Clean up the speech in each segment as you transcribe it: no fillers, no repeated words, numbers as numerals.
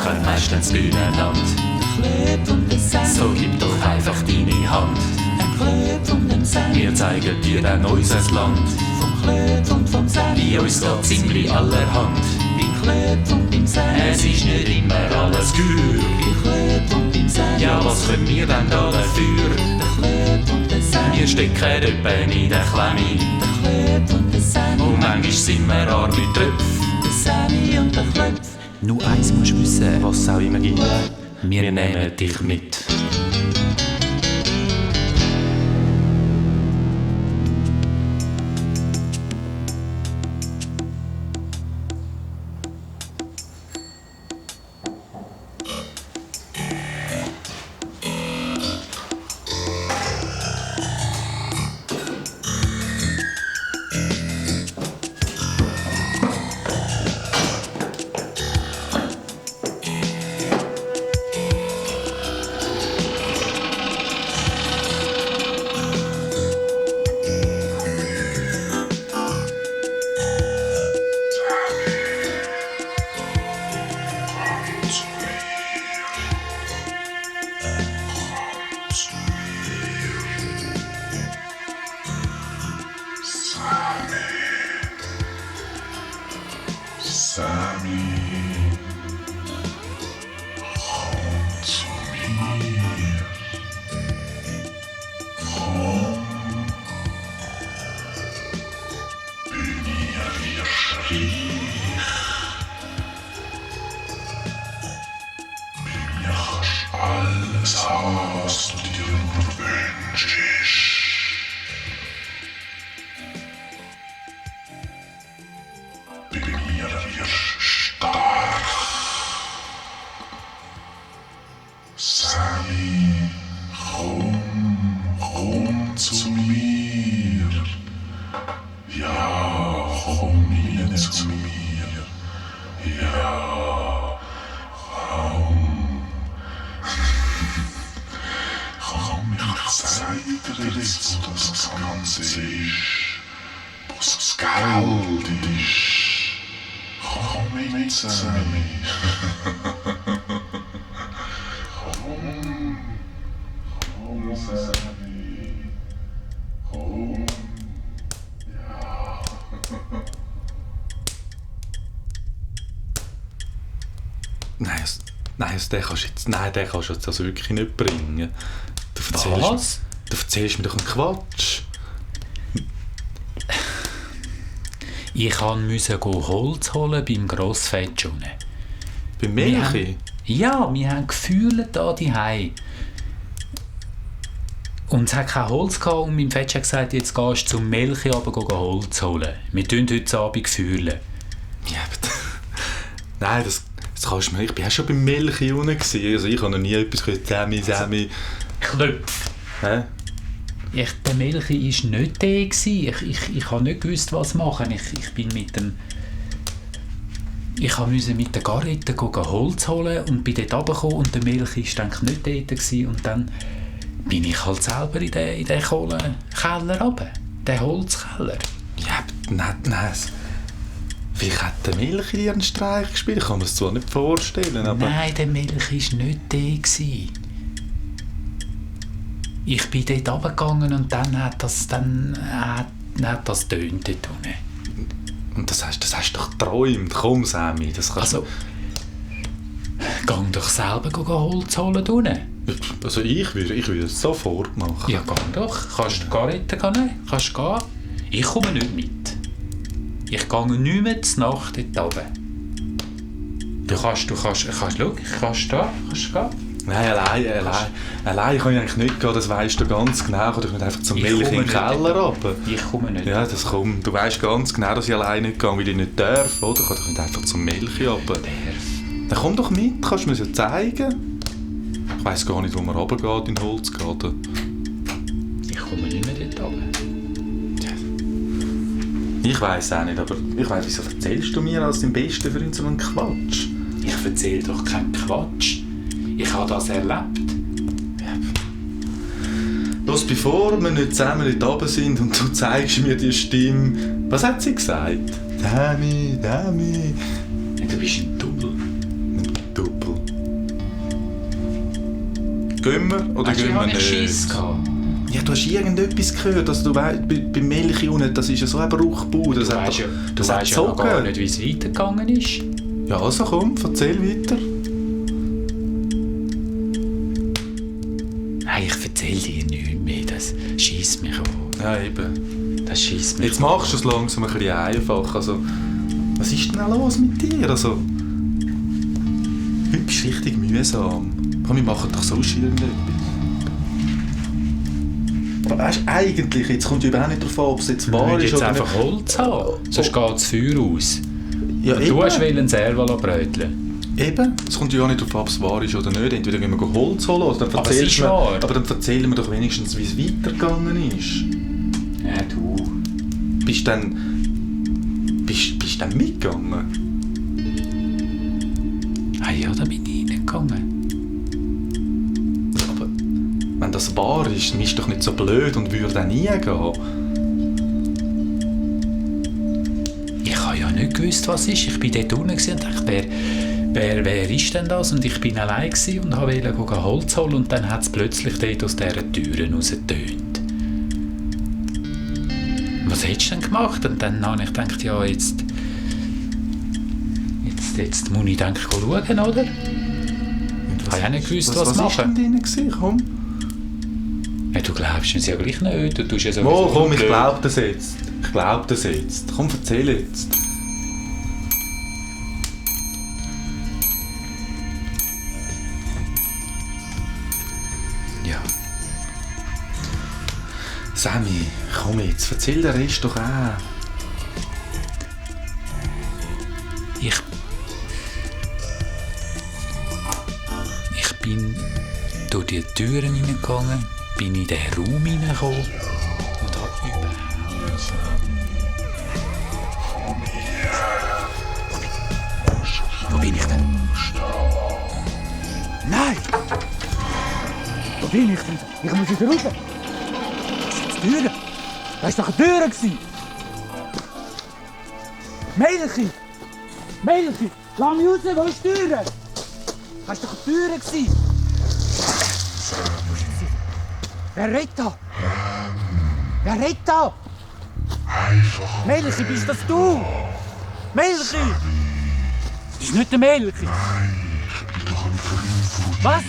machen meistens Bühnenland. So gib doch einfach deine Hand. Wir zeigen dir dann unser Land. Bei uns geht ziemlich allerhand. Es ist nicht immer alles gut. Ja, was können wir denn da dafür? Wir stecken etwa in der Klemme. Und manchmal sind wir arme Tröpfe. Nur eins musst du wissen, was es auch immer gibt. Wir nehmen dich mit. Den kannst du jetzt also wirklich nicht bringen. Was? Du erzählst mir doch einen Quatsch. Ich musste Holz holen beim Grossfettschune. Beim Melchi? Ja, wir haben Gefühle da daheim. Und es hat kein Holz gehabt und mein Fetsch hat gesagt, jetzt gehst du zum Melchi runter Holz holen. Wir tun heute Abend Gefühle. Ja, aber nein, das kannst du mir. Ich war schon beim Melchi unten. Also ich habe noch nie etwas gehört. Sammy. Knöpf. Hä? Der Melchi war nicht der. Ich habe nicht gewusst, was machen. Ich musste mit der Garrette Holz holen und bin dort runtergekommen und der Melchi war dann nicht dort. Und dann bin ich halt selber in den Kohlekeller runter. Den Holzkeller. Ja, nein. Vielleicht hat der Melchi dir einen Streich gespielt. Ich kann mir das zwar nicht vorstellen, aber... Nein, der Melchi war nicht der. Ich bin dort runtergegangen und dann hat das tönt dort unten. Und das hast du doch geträumt. Komm, Sammy, das kannst du... Geh doch selber Holz holen unten. Also ich würde es sofort machen. Ja, geh doch. Kannst du gar nicht gehen? Kannst du gehen? Ich komme nicht mit. Ich gehe nicht mehr zur Nacht dort runter. Du kannst gehen. Nein, allein kann ich eigentlich nicht gehen, das weisst du ganz genau. Ich kann nicht einfach zum Melchi in den Keller runter. Ich komme nicht. Ja, das kommt. Du weisst ganz genau, dass ich allein nicht gehe, weil ich nicht darf, oder? Ich kann doch nicht einfach zum Melchi runter. Dann komm doch mit, kannst du mir das ja zeigen. Ich weiss gar nicht, wo man runtergeht in den Holzgarten. Ich komme nicht mehr dort runter. Ich weiss auch nicht, aber ich weiss, wieso erzählst du mir als dein bester Freund so einen Quatsch? Ich erzähle doch keinen Quatsch. Ich habe das erlebt. Ja. Los, bevor wir nicht zusammen dort oben sind und du zeigst mir die Stimme, was hat sie gesagt? Dami. Ja, du bist ein Double. Ein Double. gehen wir oder Weißt du, gehen wir ich nicht? Schiss gehabt. Ja, du hast irgendetwas gehört, also du weißt, bei Milch unten, das ist ja so ein Bruchbau. Du weißt ja noch gar nicht, wie es weitergegangen ist. Ja, also komm, erzähl weiter. Nein, ich erzähle dir nichts mehr, das schiesst mich an. Ja, eben. Das schiesst mich Jetzt machst du es langsam ein bisschen einfach. Also, was ist denn auch los mit dir? Also, heute bist du richtig mühsam. Komm, wir machen doch sonst irgendetwas. Aber weißt du, eigentlich, jetzt kommt ja überhaupt nicht darauf an, ob es jetzt wahr ist jetzt oder einfach nicht. Holz haben, sonst geht das Feuer aus. Ja, Du hast einen Serval bröteln. Eben, es kommt ja auch nicht darauf an, ob es wahr ist oder nicht. Entweder gehen wir Holz holen oder dann Aber es ist mir, wahr. aber dann erzählen wir doch wenigstens, wie es weitergegangen ist. Ja, du. Bist du dann mitgegangen? Ah ja, da bin ich reingegangen. Aber wenn das wahr ist, dann ist doch nicht so blöd und würde dann nie gehen. Ich habe ja nicht gewusst, was ist. Ich war dort unten und dachte, wer ist denn das? Und ich war allein und wollte Holz holen und dann hat es plötzlich dort aus dieser Türen rausgetönt. Was hättest du denn gemacht? Und dann habe ich gedacht, ja, jetzt muss ich schauen, oder? Ich habe ja nicht gewusst, was was machen. Was war denn drin? Komm. Ja, du glaubst es ja gleich nicht. Du tust ja Mal, komm, ich blöd. glaube das jetzt. Ich glaube das jetzt. Komm, erzähl jetzt. Ja. Sammy, komm jetzt, erzähl den Rest doch auch. Ich bin durch die Türen hineingegangen, bin in den Raum hineingekommen und habe überhaupt... Wo bin ich denn? Nein! Wo bin ich denn? Ich muss wieder raus. Die Türe? Das war doch eine Tür. Mädchen! Mädchen! Lass mich raus, wo ist die Tür? Das war doch eine Tür. Wer redet da? Wer redet da? Mädchen, bist das du? Mädchen! Das ist nicht der Mädchen. Was?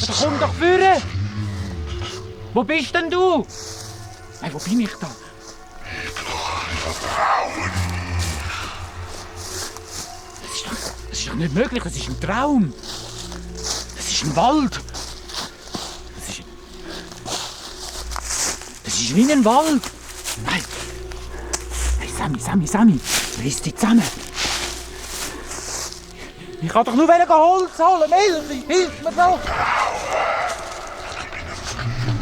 Da komm doch führen! Wo bist denn du? Hey, wo bin ich da? Das ist doch nicht möglich, das ist ein Traum. Das ist ein Wald. Das ist wie ein Wald. Nein. Hey, Sammy. Reiss dich zusammen. Ich kann doch nur Holz holen. Mädchen, hilf mir doch.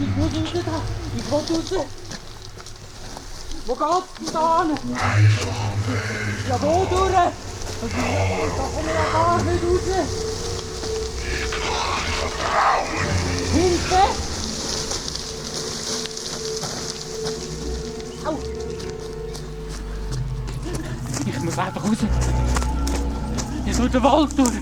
Ich muss raus da. Ich will raus. Wo geht's denn da hin? Ja, wo durch? Da komme ich ja gar nicht raus. Hilfe! Au! Ich muss einfach raus. Jetzt durch den Wald durch.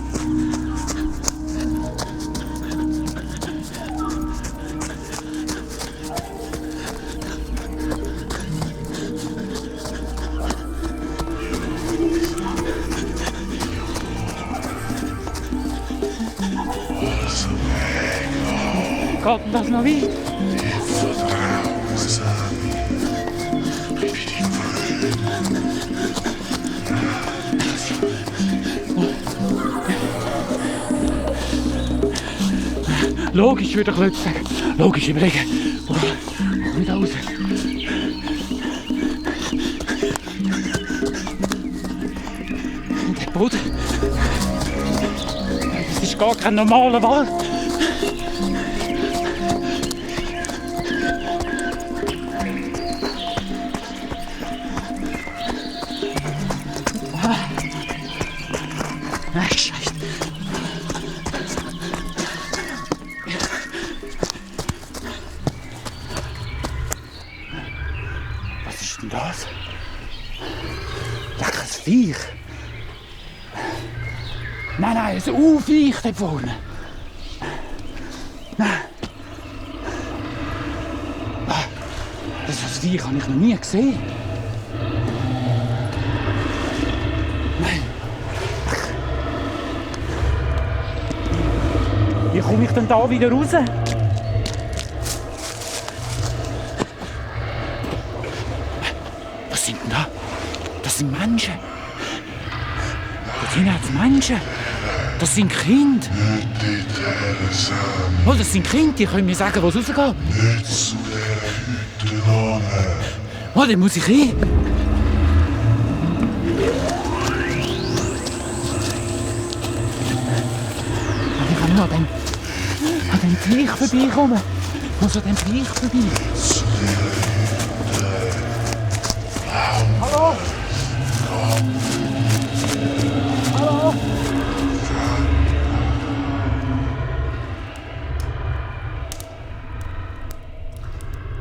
Geht denn das noch weit? Logisch, würde ich Leute sagen. Logisch überlegen. Wo komme ich da raus? Der Boden. Das ist gar kein normaler Wald. Ach, Scheiße. Was ist denn das? Leckeres Viech. Nein, ein Viech da vorne. Nein. Das Viech habe ich noch nie gesehen. Nein. Wie komme ich denn da wieder raus? Was sind denn da? Das sind Menschen. Da sind jetzt Menschen. Das sind Kinder. Oh, das sind Kinder, die können mir sagen, wo es rausgeht. Nicht zu der Hütte ran. Oh, da muss ich hin. Ich kann nur an dem Viech vorbeikommen. Ich muss an dem Viech vorbei. Hallo? Hallo?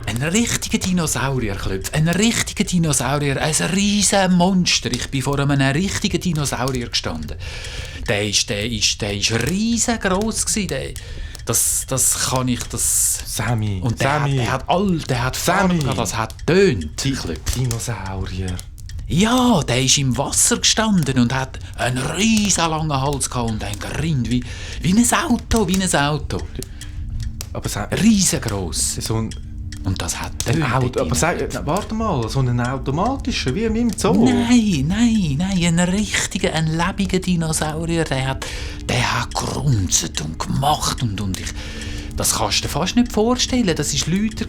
Ein richtiger Dinosaurier, Klöpf. Ein richtiger Dinosaurier. Ein riesen Monster. Ich bin vor einem richtigen Dinosaurier gestanden. Der ist riesengroß gsi. Das kann ich. Sammy, Und Sammy. der hat Farbe gehabt, das hat tönt. Dinosaurier. Ja, der ist im Wasser gestanden und hat einen riesen langen Hals gehabt und ein Grind wie ein Auto, Aber Riesengroß. so ein Und das hat Ein tönt. Auto, aber warte mal, so einen automatischen, wie im Zoo? Nein, ein richtiger, ein lebendiger Dinosaurier, der hat gerunzt und gemacht und das kannst du dir fast nicht vorstellen. Das war lauter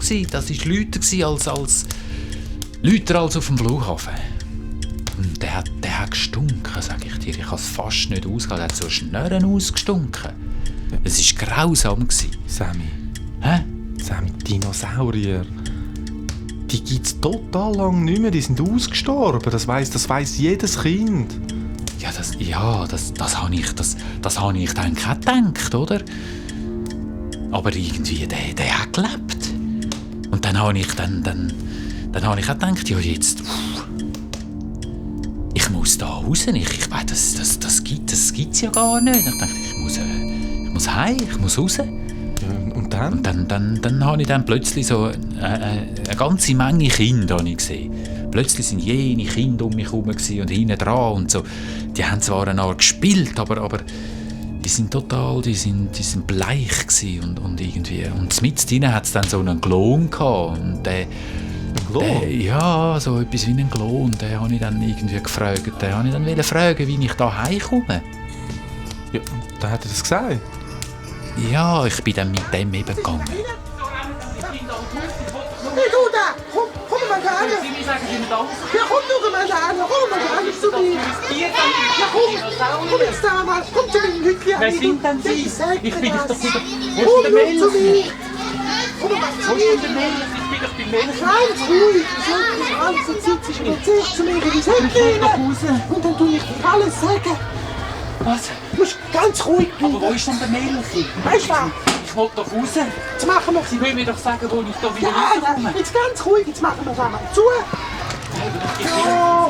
als lauter als auf dem Flughafen. Und der hat gestunken, sage ich dir. Ich kann es fast nicht ausgehen. Der hat so Schnurren ausgestunken. Es war grausam. Sammy, Hä? Dinosaurier. Die gibt es total lang nicht mehr, die sind ausgestorben. Das weiss jedes Kind. Das habe ich dann auch gedacht, oder? Aber irgendwie, der hat gelebt. Und dann habe ich auch gedacht, ja jetzt, ich muss da raus. Ich weiß, das gibt's ja gar nicht. Ich dachte, ich muss heim, ich muss raus. Und dann? Dann habe ich dann plötzlich so eine ganze Menge Kinder gesehen. Plötzlich sind jene Kinder um mich herum und hinten dran und so. Die haben zwar eine Art gespielt, aber die sind bleich gewesen und irgendwie. Und mit drinnen hat es dann so einen Klon gehabt. Und ja, so etwas wie einen Klon. Den habe ich dann irgendwie gefragt. Den habe ich dann fragen, wie ich da heimkomme. Ja, dann hat er das gesagt. Ja, ich bin dann mit dem eben gegangen. Hey, du da! Komm mal da an! Ja, komm du mal da an! Komm mal da an zu mir! Ja, komm jetzt da mal! Komm zu meinem Hütchen! Wer sind denn Sie? Ich bin doch wieder... Komm du zu mir! Komm mal zu mir! Ich bin doch beim Melch. Ganz ruhig! Die ganze Zeit ist mir zu mir in die Hütchen! Und dann tu ich dir alles sagen! Was? Du musst ganz ruhig bleiben! Aber wo ist denn der Melchi? Weißt du was? Ich will doch raus. Jetzt machen wir Sie will mir doch sagen, wo ich da wieder Ja, rauskomme. jetzt ganz ruhig, jetzt machen wir es einmal zu. Ich Ja,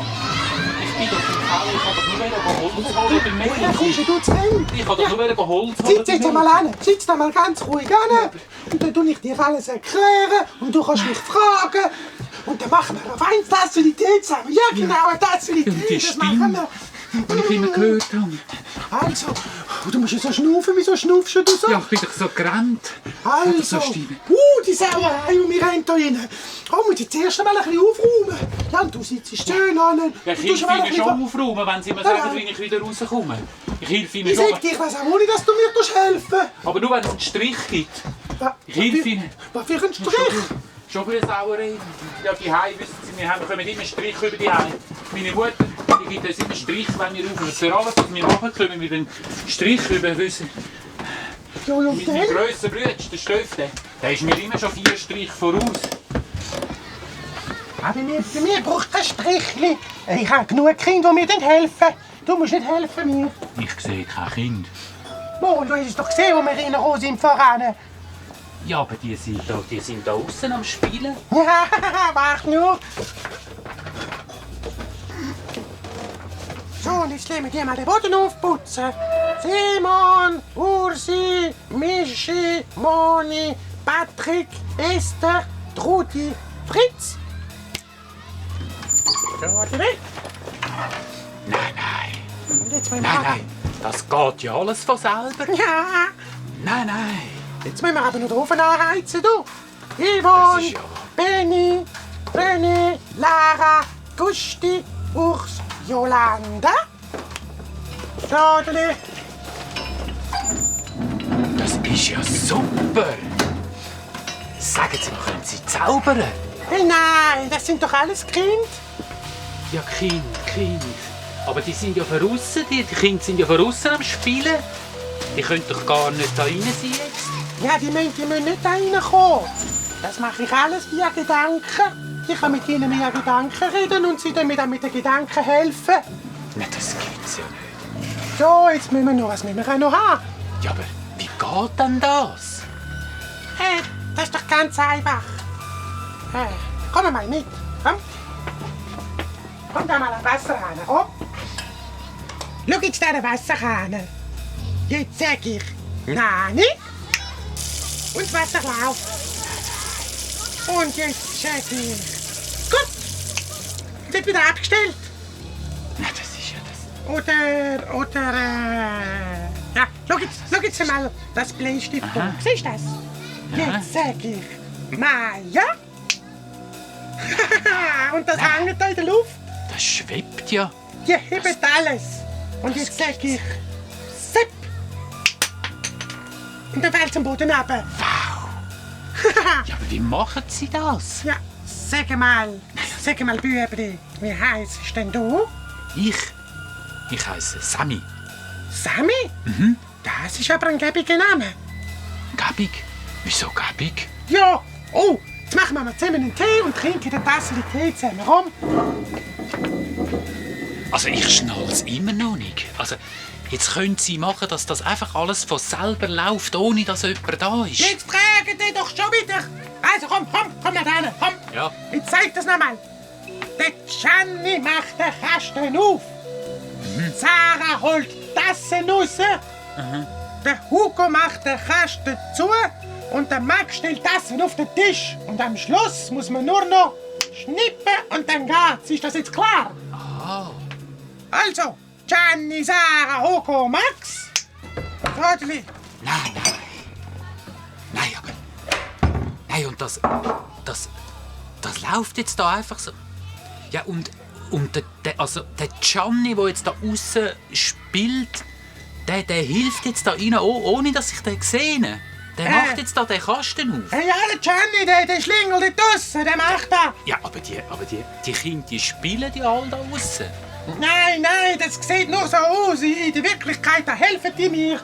bin doch im Keller, ich kann doch nur Holz holen beim woher kommst Melchi. du zu rein? Ich kann doch nur Holz holen Sitz jetzt einmal an, sitz da mal ganz ruhig an. Und dann tue ich dir alles erklären und du kannst mich fragen. Und dann machen wir eine Weintasse Tee zusammen. Ja genau, eine Tasse Tee, Und die das machen wir. Und ich immer gehört habe. Also, du musst ja so schnaufen, wieso schnaufst du so? Ja, ich bin doch so gerannt. Also, so Stimme. die Sauerei und wir rennen da rein. Oh, muss jetzt erst einmal ein bisschen aufräumen. Ja, und du sitzt schön an. Ja, ich helfe Ihnen schon aufräumen, wenn Sie mir sagen, wie ich wieder rauskomme. Ich helfe Ihnen Ich schon. sag dir, ich weiss auch nicht, dass du mir helfen kannst. Aber nur wenn es einen Strich gibt. Ich helfe Ihnen. Was für ein Strich? Schon für eine Sauerei. Ja, die Hause, wissen Sie, wir bekommen immer einen Strich über die Hause. Meine Mutter, die gibt uns immer einen Strich, wenn wir aufnehmen. Für alles, was wir machen, können wir einen Strich über wissen. Ja, und Mein dann? grösser Bruder, der Stöff, der ist mir immer schon 4 Striche voraus. Bei mir braucht kein Strichli. Ich habe genug Kinder, die mir helfen. Du musst nicht helfen mir. Ich sehe kein Kind. Oh, du hast es doch gesehen, wo wir reingekommen sind voran. Ja, aber die sind da außen am Spielen. Ja, warte nur. So, und jetzt lassen wir dir mal den Boden aufputzen. Simon, Ursi, Mischi, Moni, Patrick, Esther, Trudi, Fritz. So, warte nicht. Nein. Und jetzt müssen wir Nein. Das geht ja alles von selber. Ja, Nein. jetzt müssen wir aber noch den Ofen anheizen, du. Yvonne, Das ist ja- Benni, René, Lara, Gusti, Urs, Jolanda. Schadeli. Das ist ja super. Sagen Sie mal, können Sie zaubern? Hey, nein, das sind doch alles Kinder. Ja, Kind. Aber die sind ja draussen, die Kinder sind ja draussen am Spielen. Die können doch gar nicht da rein sein jetzt. Ja, die müssen nicht da reinkommen. Das mache ich alles via Gedanken. Ich kann mit ihnen via Gedanken reden und sie dann mir dann mit den Gedanken helfen. Nein, das gibt's ja nicht. So, jetzt müssen wir noch, was müssen wir auch noch haben? Ja, aber wie geht denn das? Hey, das ist doch ganz einfach. Hey, komm mal mit. Komm. Komm da mal an den Wasserhahn. Komm. Schau jetzt da den Wasserhahn. Jetzt sag ich Nani. Und das Wasser läuft. Und jetzt sag ich gut. Und jetzt wieder abgestellt. Nein, das ist ja das. Ja, schau jetzt mal das Bleistift an. Siehst du das? Jetzt sag ich Maja. Und das hängt da in der Luft. Das schwebt ja. Die hebt alles. Und jetzt sag ich Sepp. Und dann fällt es am Boden runter. Wow. Ja, aber wie machen Sie das? Ja, sag mal, Bübli, wie heisst denn du? Ich heiße Sammy. Sammy? Das ist aber ein gäbiger Name. Gabig? Wieso Gabig? Ja, oh, jetzt machen wir mal zusammen einen Tee und trinken eine Tasse Tee zusammen. Komm. Also ich schnall's immer noch nicht. Also jetzt können Sie machen, dass das einfach alles von selber läuft, ohne dass jemand da ist. Jetzt fragen die doch schon wieder. Also komm nach drinnen, komm. Ja. Jetzt zeig das nochmal. Der Gianni macht den Kasten auf. Sarah holt die Tassen raus. Der Hugo macht den Kasten zu. Und der Max stellt die Tassen auf den Tisch. Und am Schluss muss man nur noch schnippen und dann geht's. Ist das jetzt klar? Also, Gianni, Sarah, Hugo, Max. Rödli. Nein, aber... Nein, und das läuft jetzt da einfach so... Ja, und der Gianni, der jetzt da außen spielt, der hilft jetzt da rein, ohne dass ich den sehe. Der macht jetzt da den Kasten auf. Ja, der Gianni, der Schlingel dort draussen, der macht das. Ja, aber die Kinder, die spielen die alle da außen. Nein, das sieht nur so aus. In der Wirklichkeit, da helfen die mir.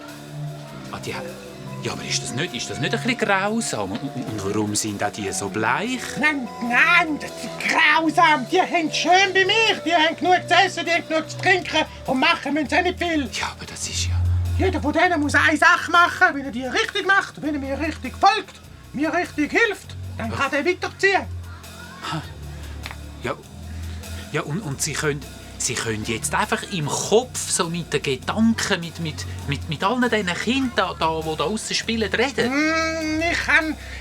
Ja, aber ist das nicht ein bisschen grausam? Und warum sind auch die so bleich? Nein, das ist grausam. Die haben es schön bei mir. Die haben genug zu essen, die haben genug zu trinken. Und machen müssen sie auch nicht viel. Ja, aber das ist ja... Jeder von denen muss eine Sache machen. Wenn er die richtig macht, wenn er mir richtig folgt, mir richtig hilft, dann kann er weiterziehen. Ja, und Sie können jetzt einfach im Kopf so mit den Gedanken, mit allen diesen Kindern, die da draussen spielen, reden.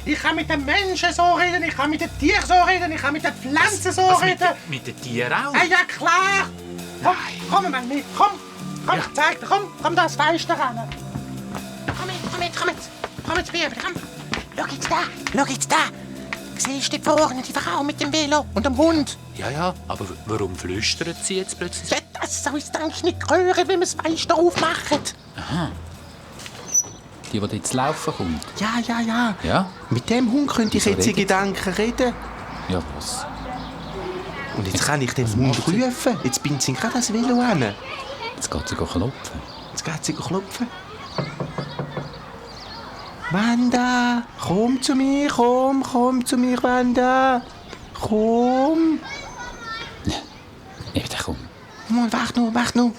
Ich kann mit den Menschen so reden, ich kann mit den Tieren so reden, ich kann mit den Pflanzen so reden. Mit den Tieren auch? Ja, klar. Komm mal mit, komm, Ja. ich zeig dir, komm da ans Fenster ran. Komm jetzt, Baby, komm. Schau jetzt da. Siehst du die vorne, die Frau mit dem Velo und dem Hund? Ja, aber warum flüstern Sie jetzt plötzlich? Ja, das soll es eigentlich nicht hören, wenn wir das Fenster aufmachen. Die jetzt laufen kommt? Ja. Ja? Mit dem Hund könnte ich Wieso jetzt in redet Gedanken reden. Ja, was? Und jetzt kann ich den Hund rufen. Jetzt bindet sie gerade das Velo an. Jetzt geht sie klopfen. Jetzt geht sie klopfen. Wanda, komm zu mir, komm zu mir, Wanda. Komm. Eben, komm. Mann, wach noch.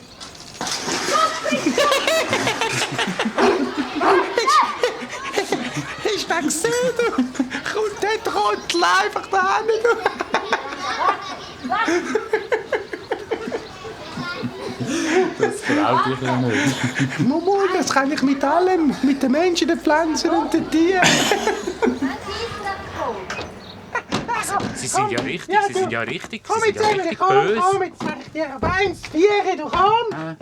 Hast du das gesehen? Kommt der Trottel einfach da hin. traut dich ja nicht. Mumu, das kann ich mit allem. Mit den Menschen, den Pflanzen und den Tieren. Sie sind ja richtig, Ja, sie sind ja richtig, Komm sie sind jetzt, ja Emily, richtig komm, böse. jetzt mach ich dir auf 1, 4, du komm.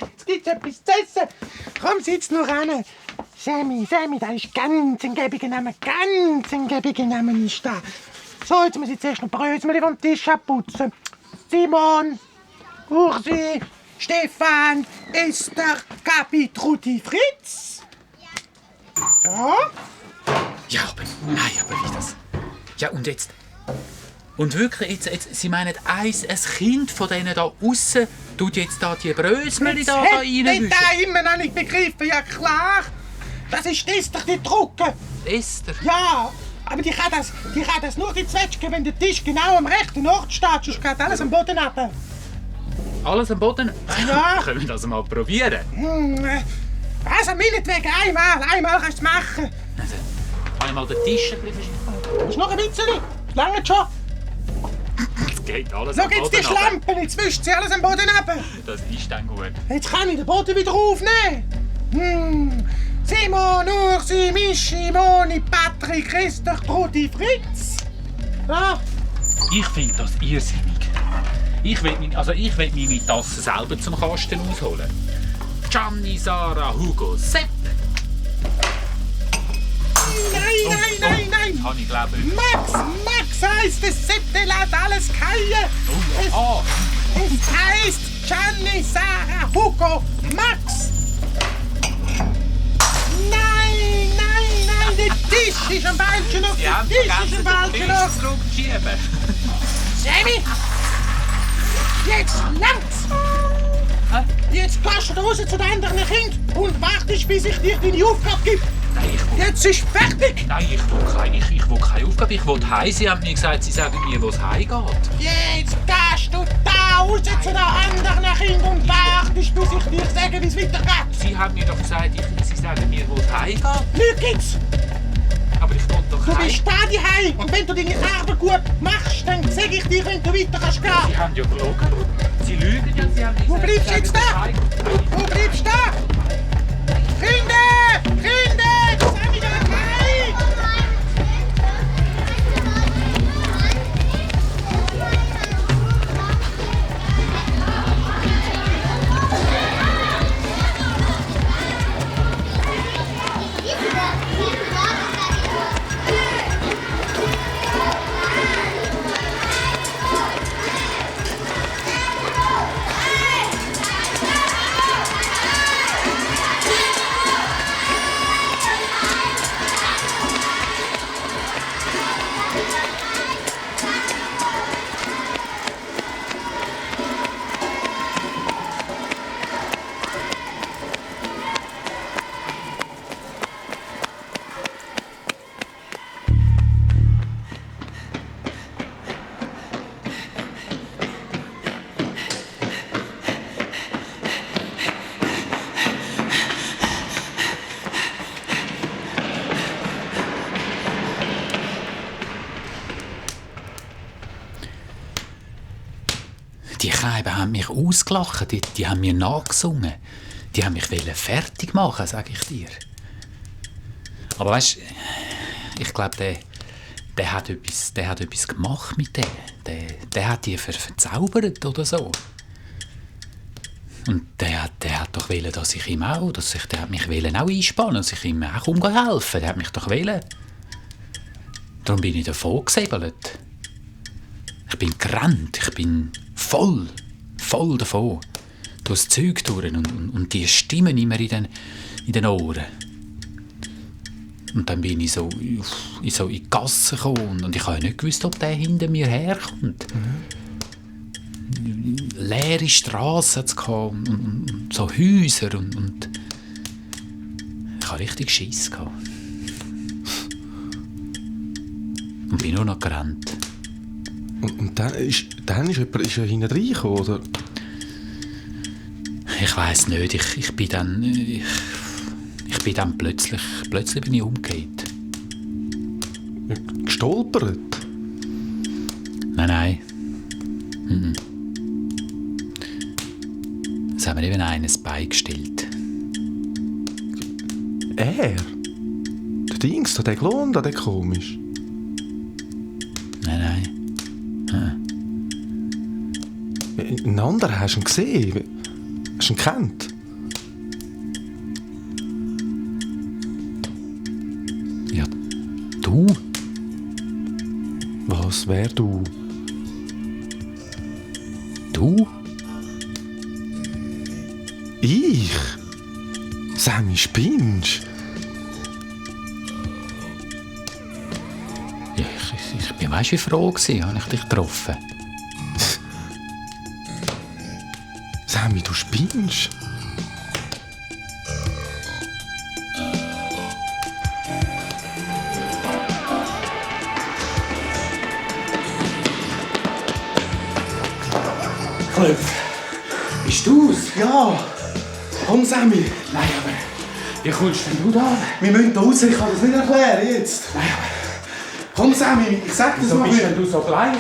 Jetzt gibt's etwas zu essen. Komm, sitz nur ran. Sammy, das ist ganz ein gäbiger Name, ist da. So, jetzt muss ich zuerst noch Brösmeli vom Tisch abputzen. Simon, Ursi, Stefan, Esther, Gabi, Trudi, Fritz. So. Ja, aber wie das? Ja, und jetzt... Und wirklich, jetzt Sie meinen, ein Kind von denen da aussen tut jetzt da die Brösmeli da Hätte reinwischen? da immer noch nicht begriffen, ja klar. Das ist Esther, die Drucke. Esther? Ja, aber die kann das nur die Zwetschge, wenn der Tisch genau am rechten Ort steht, sonst geht alles am Boden runter. Alles am Boden? Ja. Können wir das mal probieren? Also meinetwegen, einmal kannst du es machen. Also, einmal den Tisch ein bisschen verschieben. Ist noch ein bisschen, lange schon. Es geht alles Schau am jetzt Boden die runter. Schlampen, jetzt wischt sie alles am Boden runter. Das ist dann gut. Jetzt kann ich den Boden wieder aufnehmen. Simon, Ursi, Mischi, Moni, Patrick, Esther, Trudi, Fritz. Ja. Ich finde das irrsinnig. Ich will meine Tasse selber zum Kasten ausholen. Gianni, Sarah, Hugo, Sepp. Nein. Habe ich glaube ich. Max heisst es, Sepp, lässt alles fallen. Es heisst Gianni, Sarah, Hugo, Max. Nein, der Tisch ist am falschen Ort. Sie haben Der Tisch ist vergessen, am den falschen Ort. Tisch zurückzuschieben. Sammy, jetzt langt's. Jetzt gehst du raus zu den anderen Kindern und wartest, bis ich dir deine Aufgabe gebe. Nein, Jetzt ist fertig. Nein, ich will keine Aufgabe. Ich will heim. Sie haben mir gesagt, Sie sagen mir, wo es heimgeht. Jetzt gehst du da raus zu den anderen Kindern und wartest, bis ich dir sage, wie es weitergeht. Sie haben mir doch gesagt, Sie sagen mir, wo es heimgeht. Lügit's! Aber ich will doch Du heim. bist da daheim und wenn du deine Arbeit gut machst, dann sag ich dir, wenn du weiter kannst gehen. Sie haben ja gelogen. Sie lügen ja. Sie haben mir Wo gesagt, bleibst Sie jetzt sagen, da? wo es heimgeht. Wo bleibst du da? Kinder, das haben wir daheim. Die Keiben haben mich ausgelacht, die haben mir nachgesungen. Die haben mich fertig machen, sage ich dir. Aber weißt, ich glaube, der hat etwas gemacht mit denen. Der hat die verzaubert oder so. Und der hat doch wollen, dass ich ihm auch, der hat mich auch einspannen, dass ich ihm auch helfen. Der hat mich doch wollen. Darum bin ich davon gesäbelt. Ich bin gerannt, ich bin voll davon. Durchs Zeug durch und die Stimmen immer in den Ohren. Und dann bin ich so in die Gasse gekommen und ich habe nicht gewusst, ob der hinter mir herkommt. Leere Strassen und so Häuser und ich hatte richtig Schiss gehabt. Und bin nur noch gerannt. Und dann ist er hinten reingekommen, oder? Ich weiss nicht, ich bin dann plötzlich bin ich umgekehrt. Gestolpert? Nein. haben wir eben eines beigestellt. Er? Der Dings, der Klon, der komisch. Nein. Ein anderer, hast du ihn gesehen? Hast du ihn gekannt? Ja, du? Was, wer du? Du? Ich? Sammy, spinnst? Ja, ich bin weißt wie froh gewesen, habe ich dich getroffen. Sammy, du spinnst? Klöpf, bist du's? Ja! Komm, Sammy! Nein, aber wie kommst denn du da? Wir müssen da raus, ich kann das nicht erklären jetzt! Nein, aber Komm, Sammy, ich sag das wieso mal bist wieder. denn du so bleich?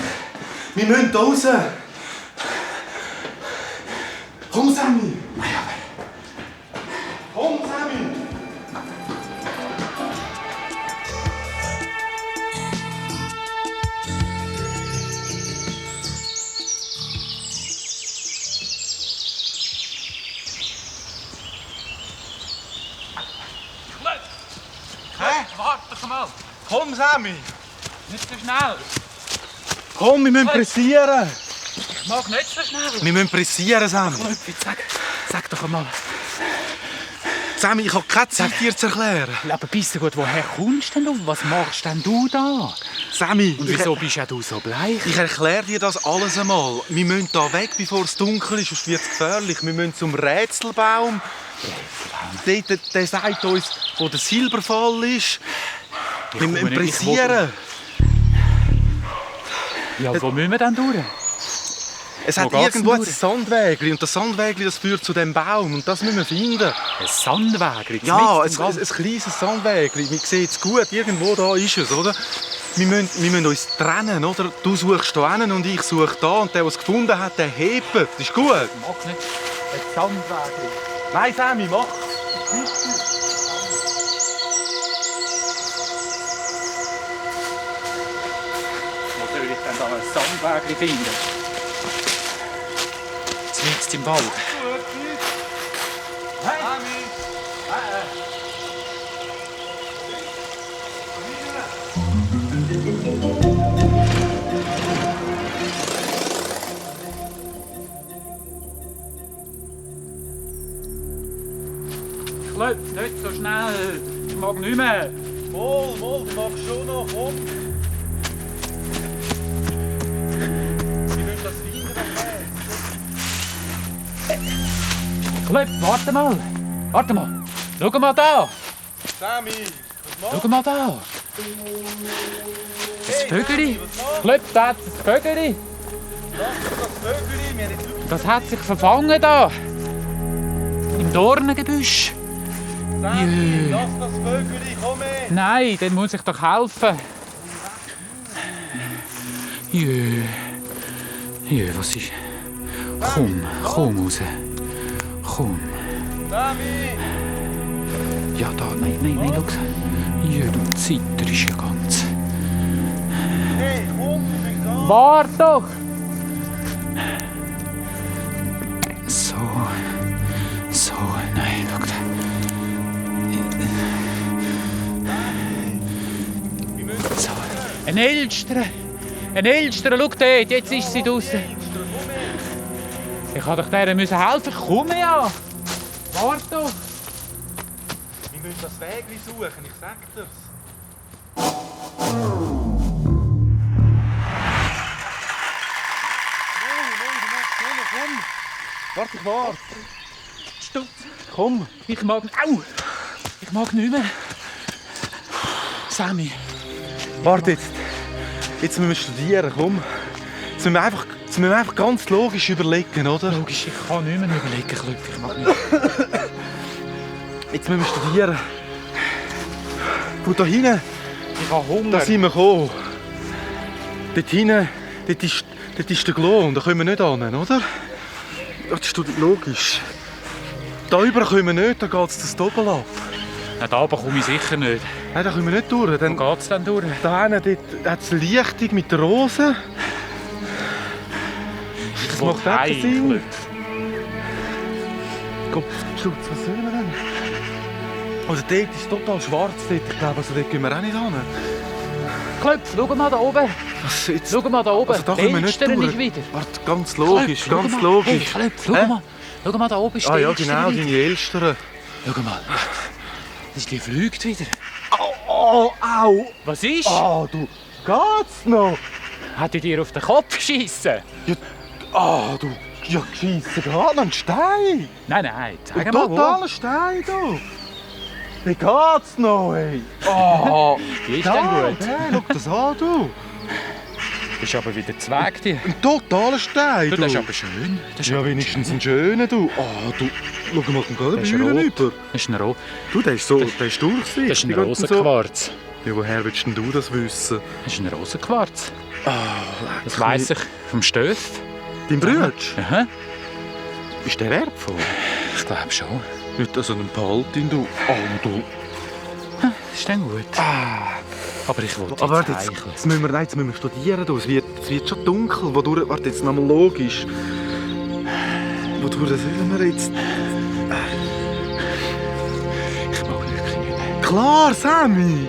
Wir müssen da raus! Komm, Sammy! Nein, aber Komm, Sammy! warte doch mal. Komm, Sammy! Nicht so schnell. Komm, wir müssen pressieren! Ich mag nicht so schnell. Wir müssen pressieren, Sammy! Klöpf, jetzt sag doch einmal. Sammy, ich habe keine Zeit, dir zu erklären. Aber bist du gut, woher kommst denn du? Was machst denn du da? Sammy, Und wieso bist ja du so bleich? ich erkläre dir das alles einmal. Wir müssen hier weg, bevor es dunkel ist, sonst wird es gefährlich. Wir müssen zum Rätselbaum. Dort, der sagt uns, wo der Silberfall ist. Wir müssen pressieren. Ja, wo müssen wir denn durch? Es hat Wo geht's irgendwo denn ein Sandwägli und das Sandwägli, das führt zu dem Baum und das müssen wir finden. Ein Sandweg. Ja, ein kleines Sandwägli. Man sieht es gut, irgendwo da ist es, oder? Wir müssen uns trennen, oder? Du suchst hier hin und ich suche da und der, der es gefunden hat, der hebt. Das ist gut. Mach nicht. Ein Sandweg. Nein, Sammy, mach. Wo soll ich denn da ein Sandweg finden? Jetzt im Wald. Klöpf, nicht so schnell. Ich mag nicht mehr. Wohl, du machst schon noch, komm. Wir müssen das rein. Klöpf, warte mal. Warte mal. Schau mal da. Sammy, Schau mal da. Das Vögeli. Klöpf, da hat das Vögeli. Das hat sich verfangen da. Im Dornengebüsch. Sammy, lass das Vögeli, komm her. Nein, dann muss ich doch helfen. Jö. Jö, was ist... Komm raus. Komm. Sammy. Ja, da, nein, schau. Jö, du zitterst ja ganz. Hey, komm, du bist da. Wart doch! So, nein, schau. So, ein Elster, schau dort, jetzt ist sie draußen. Ich habe doch der müssen helfen, komm ja! Wart doch! Wir müssen das Wägli suchen, ich sag dir's. Warte, ich warte. Stutz! Komm. Ich mag nicht mehr. Sammy. Warte jetzt. Jetzt müssen wir studieren, komm. Jetzt müssen wir einfach ganz logisch überlegen, oder? Logisch, ich kann nicht mehr überlegen, Klöpf, ich mag nicht. Jetzt müssen wir studieren. Von da hinten, Ich habe Hunger. da sind wir gekommen. Dort hinten, dort ist der Klon, da können wir nicht hin, oder? Das ist logisch. Da rüber können wir nicht, da geht es das Doppel ab. Na, da komme ich sicher nicht. Nein, da können wir nicht durch. Dann, Wo geht's denn durch? da hinten hat es Lichtung mit der Rose. Das macht auch keinen Sinn. Kopfschutz, was sollen wir denn? Also dort ist es total schwarz. Dort. Ich glaube, also dort gehen wir auch nicht hin. Klöpf, schau mal da oben. Was jetzt? Schau mal da oben. Also da können wir nicht Elstern durch. ist wieder. Warte, ganz logisch, Klöpf, ganz schau mal. logisch. Hey, Klöpf, schau mal. Schau mal, da oben ist Ah die ja, Elstern genau, wieder. deine Elstern. Schau mal. Die fliegt wieder. Oh, au! Was ist? Ah, du, geht's noch? Hat die dir auf den Kopf geschissen? Ah, du, ja, scheiße, gerade ein Stein. Nein, zeig Ein mal wo. totaler Stein, du. Wie geht's noch, ey? Oh, Die ist dann gut. Hey, schau das an, du. Das ist aber wieder Zweig, die. Ein totaler Stein, Du, du. das ist aber schön. Das ist, Ja, wenigstens ein schöner, du. Ah, du, schau mal, den das ist Bühnen rot. über. Das ist ein Rot. Du, der ist so, der ist durchsichtig. Das ist ein und so. Rosenquarz. Ja, woher willst denn du das wissen? Das ist ein Rosenquarz. Ah, Das weiss ich vom Stöff. Dein Bruder? Aha. Ist der wertvoll? Ich glaube schon. Nicht so einen Paltin, du. Oh, du. Das ist dann gut. Aber ich wollte Aber jetzt warte, heicheln. jetzt müssen wir studieren. Du. Es wird schon dunkel. Wodurch, warte, jetzt nochmal logisch. Wodurch sollen wir jetzt... Ich mag wirklich nicht mehr. Klar, Sammy!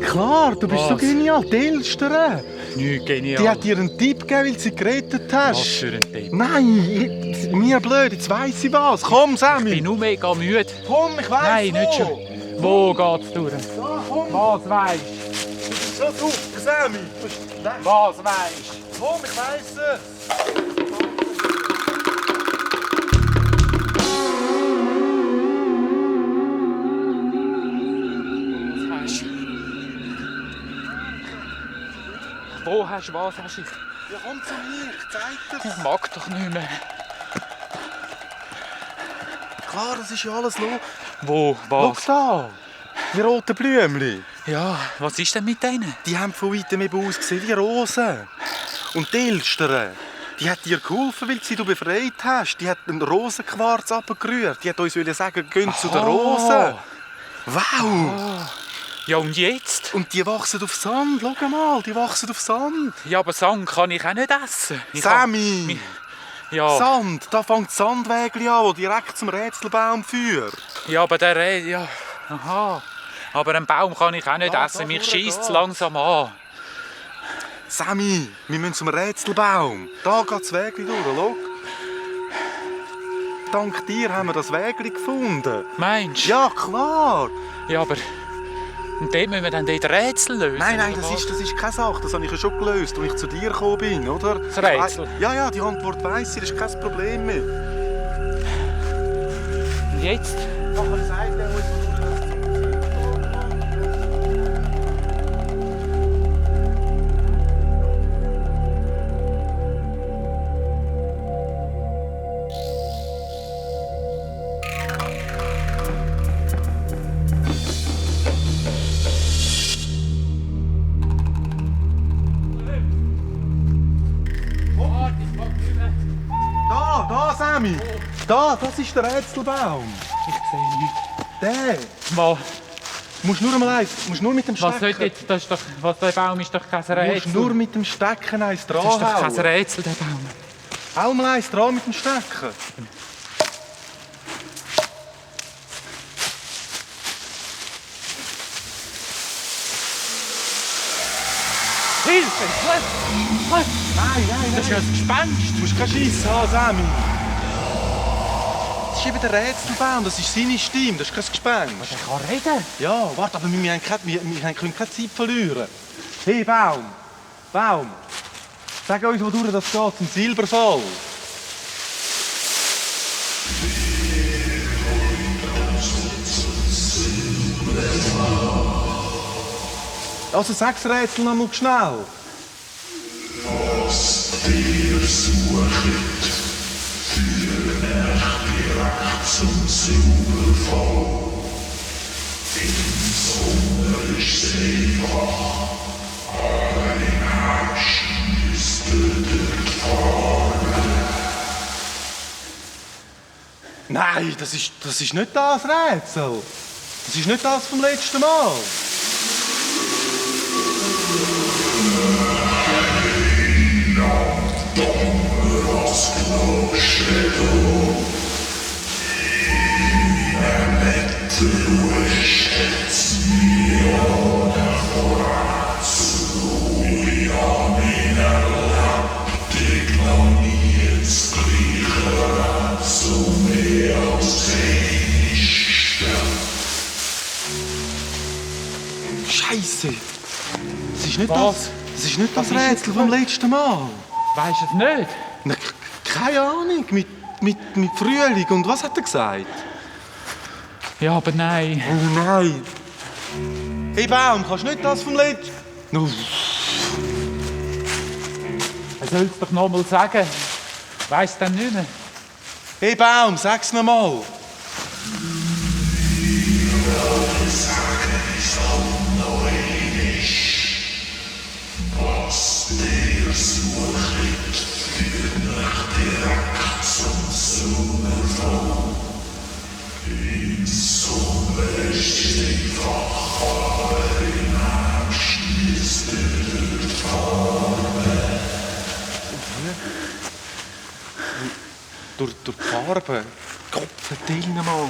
Klar, du bist so Was? genial. Die Elstern. Nicht genial. Die hat dir einen Tipp gegeben, weil sie gerettet hast. Was für ein Tipp. Nein, mir blöd, jetzt weiss ich was. Komm, Ich Sammy. bin nur mega müde. Komm, ich weiss Nein, nicht wo. schon. Wo geht's durch? Ja, komm. Was weisst Du bist so super, Sammy. Du bist... Nein, Was weisst komm, ich weiss es. Wo hast du was? Hast du? Ja, komm zu mir, ich zeig dir. Ich mag doch nicht mehr. Klar, das ist ja alles los. Wo? Schau Was? da, die roten Blümchen. Ja, was ist denn mit denen? Die haben von weitem eben ausgesehen wie Rosen. Und die Elstern, die hat dir geholfen, weil sie du befreit hast. Die hat einen Rosenquarz abgerührt. Die hat uns sagen, geh zu den Rosen. Wow! Ja, und jetzt? Und die wachsen auf Sand, schau mal, die wachsen auf Sand. Ja, aber Sand kann ich auch nicht essen. Sammy! Ja, Sand, da fängt das Sandwägli an, das direkt zum Rätselbaum führt. ja, aber der... Ja, aha. Aber einen Baum kann ich auch nicht Da, essen. da Mich vorne scheisst es geht's. langsam an. Sammy, wir müssen zum Rätselbaum. Da geht das Wägli durch, schau. Dank dir haben wir das Wägli gefunden. Meinst du? Ja, klar. Ja, aber... Und dort müssen wir dann dort Rätsel lösen? Nein, oder das was? ist keine Sache. Das habe ich ja schon gelöst, als ich zu dir gekommen bin, oder? Das Rätsel? Ja, die Antwort weiss ich, das ist kein Problem mehr. Und jetzt? Nachher sagt er uns, Da, Sammy! Da, das ist der Rätselbaum. Ich sehe nichts. Der. Was? Du musst nur mit dem Stecken. Was sollte jetzt? Das ist doch, was, der Baum ist doch kein Du musst Rätsel. nur mit dem Stecken eins Das ist doch kein dranhauen. Rätsel, der Baum. Hau mal eins dran mit dem Stecken. Hilfe! Was? Nein. Das ist ja ein Gespenst. Du musst keinen Schiss haben, Sammy. Das ist eben der Rätselbaum, das ist seine Stimme, das ist kein Gespenst. Der kann reden. Ja, warte, aber wir können keine Zeit verlieren. Hey, Baum! Sag uns, wodurch das geht, zum Silberfall. Also sag's Rätsel noch mal schnell. Ihr suchet, führt nach direkt zum Silberfall. Im Sommer ist Seefach, aber im Herbst müsst ihr dort fahren. Nein, das ist nicht das Rätsel. Das ist nicht das vom letzten Mal. Scheiße! Das ist nicht Was? das ist nicht das Rätsel vom letzten Mal. Weisst du es nicht? Na, keine Ahnung. Mit Frühling. Und was hat er gesagt? Ja, aber nein. Oh nein. Hey Baum, kannst du nicht das vom letzten... No. Er soll es doch noch mal sagen. Weiss dann nicht mehr. Hey Baum, sag's noch mal. Durch die Farbe. Gott, verdammt mal.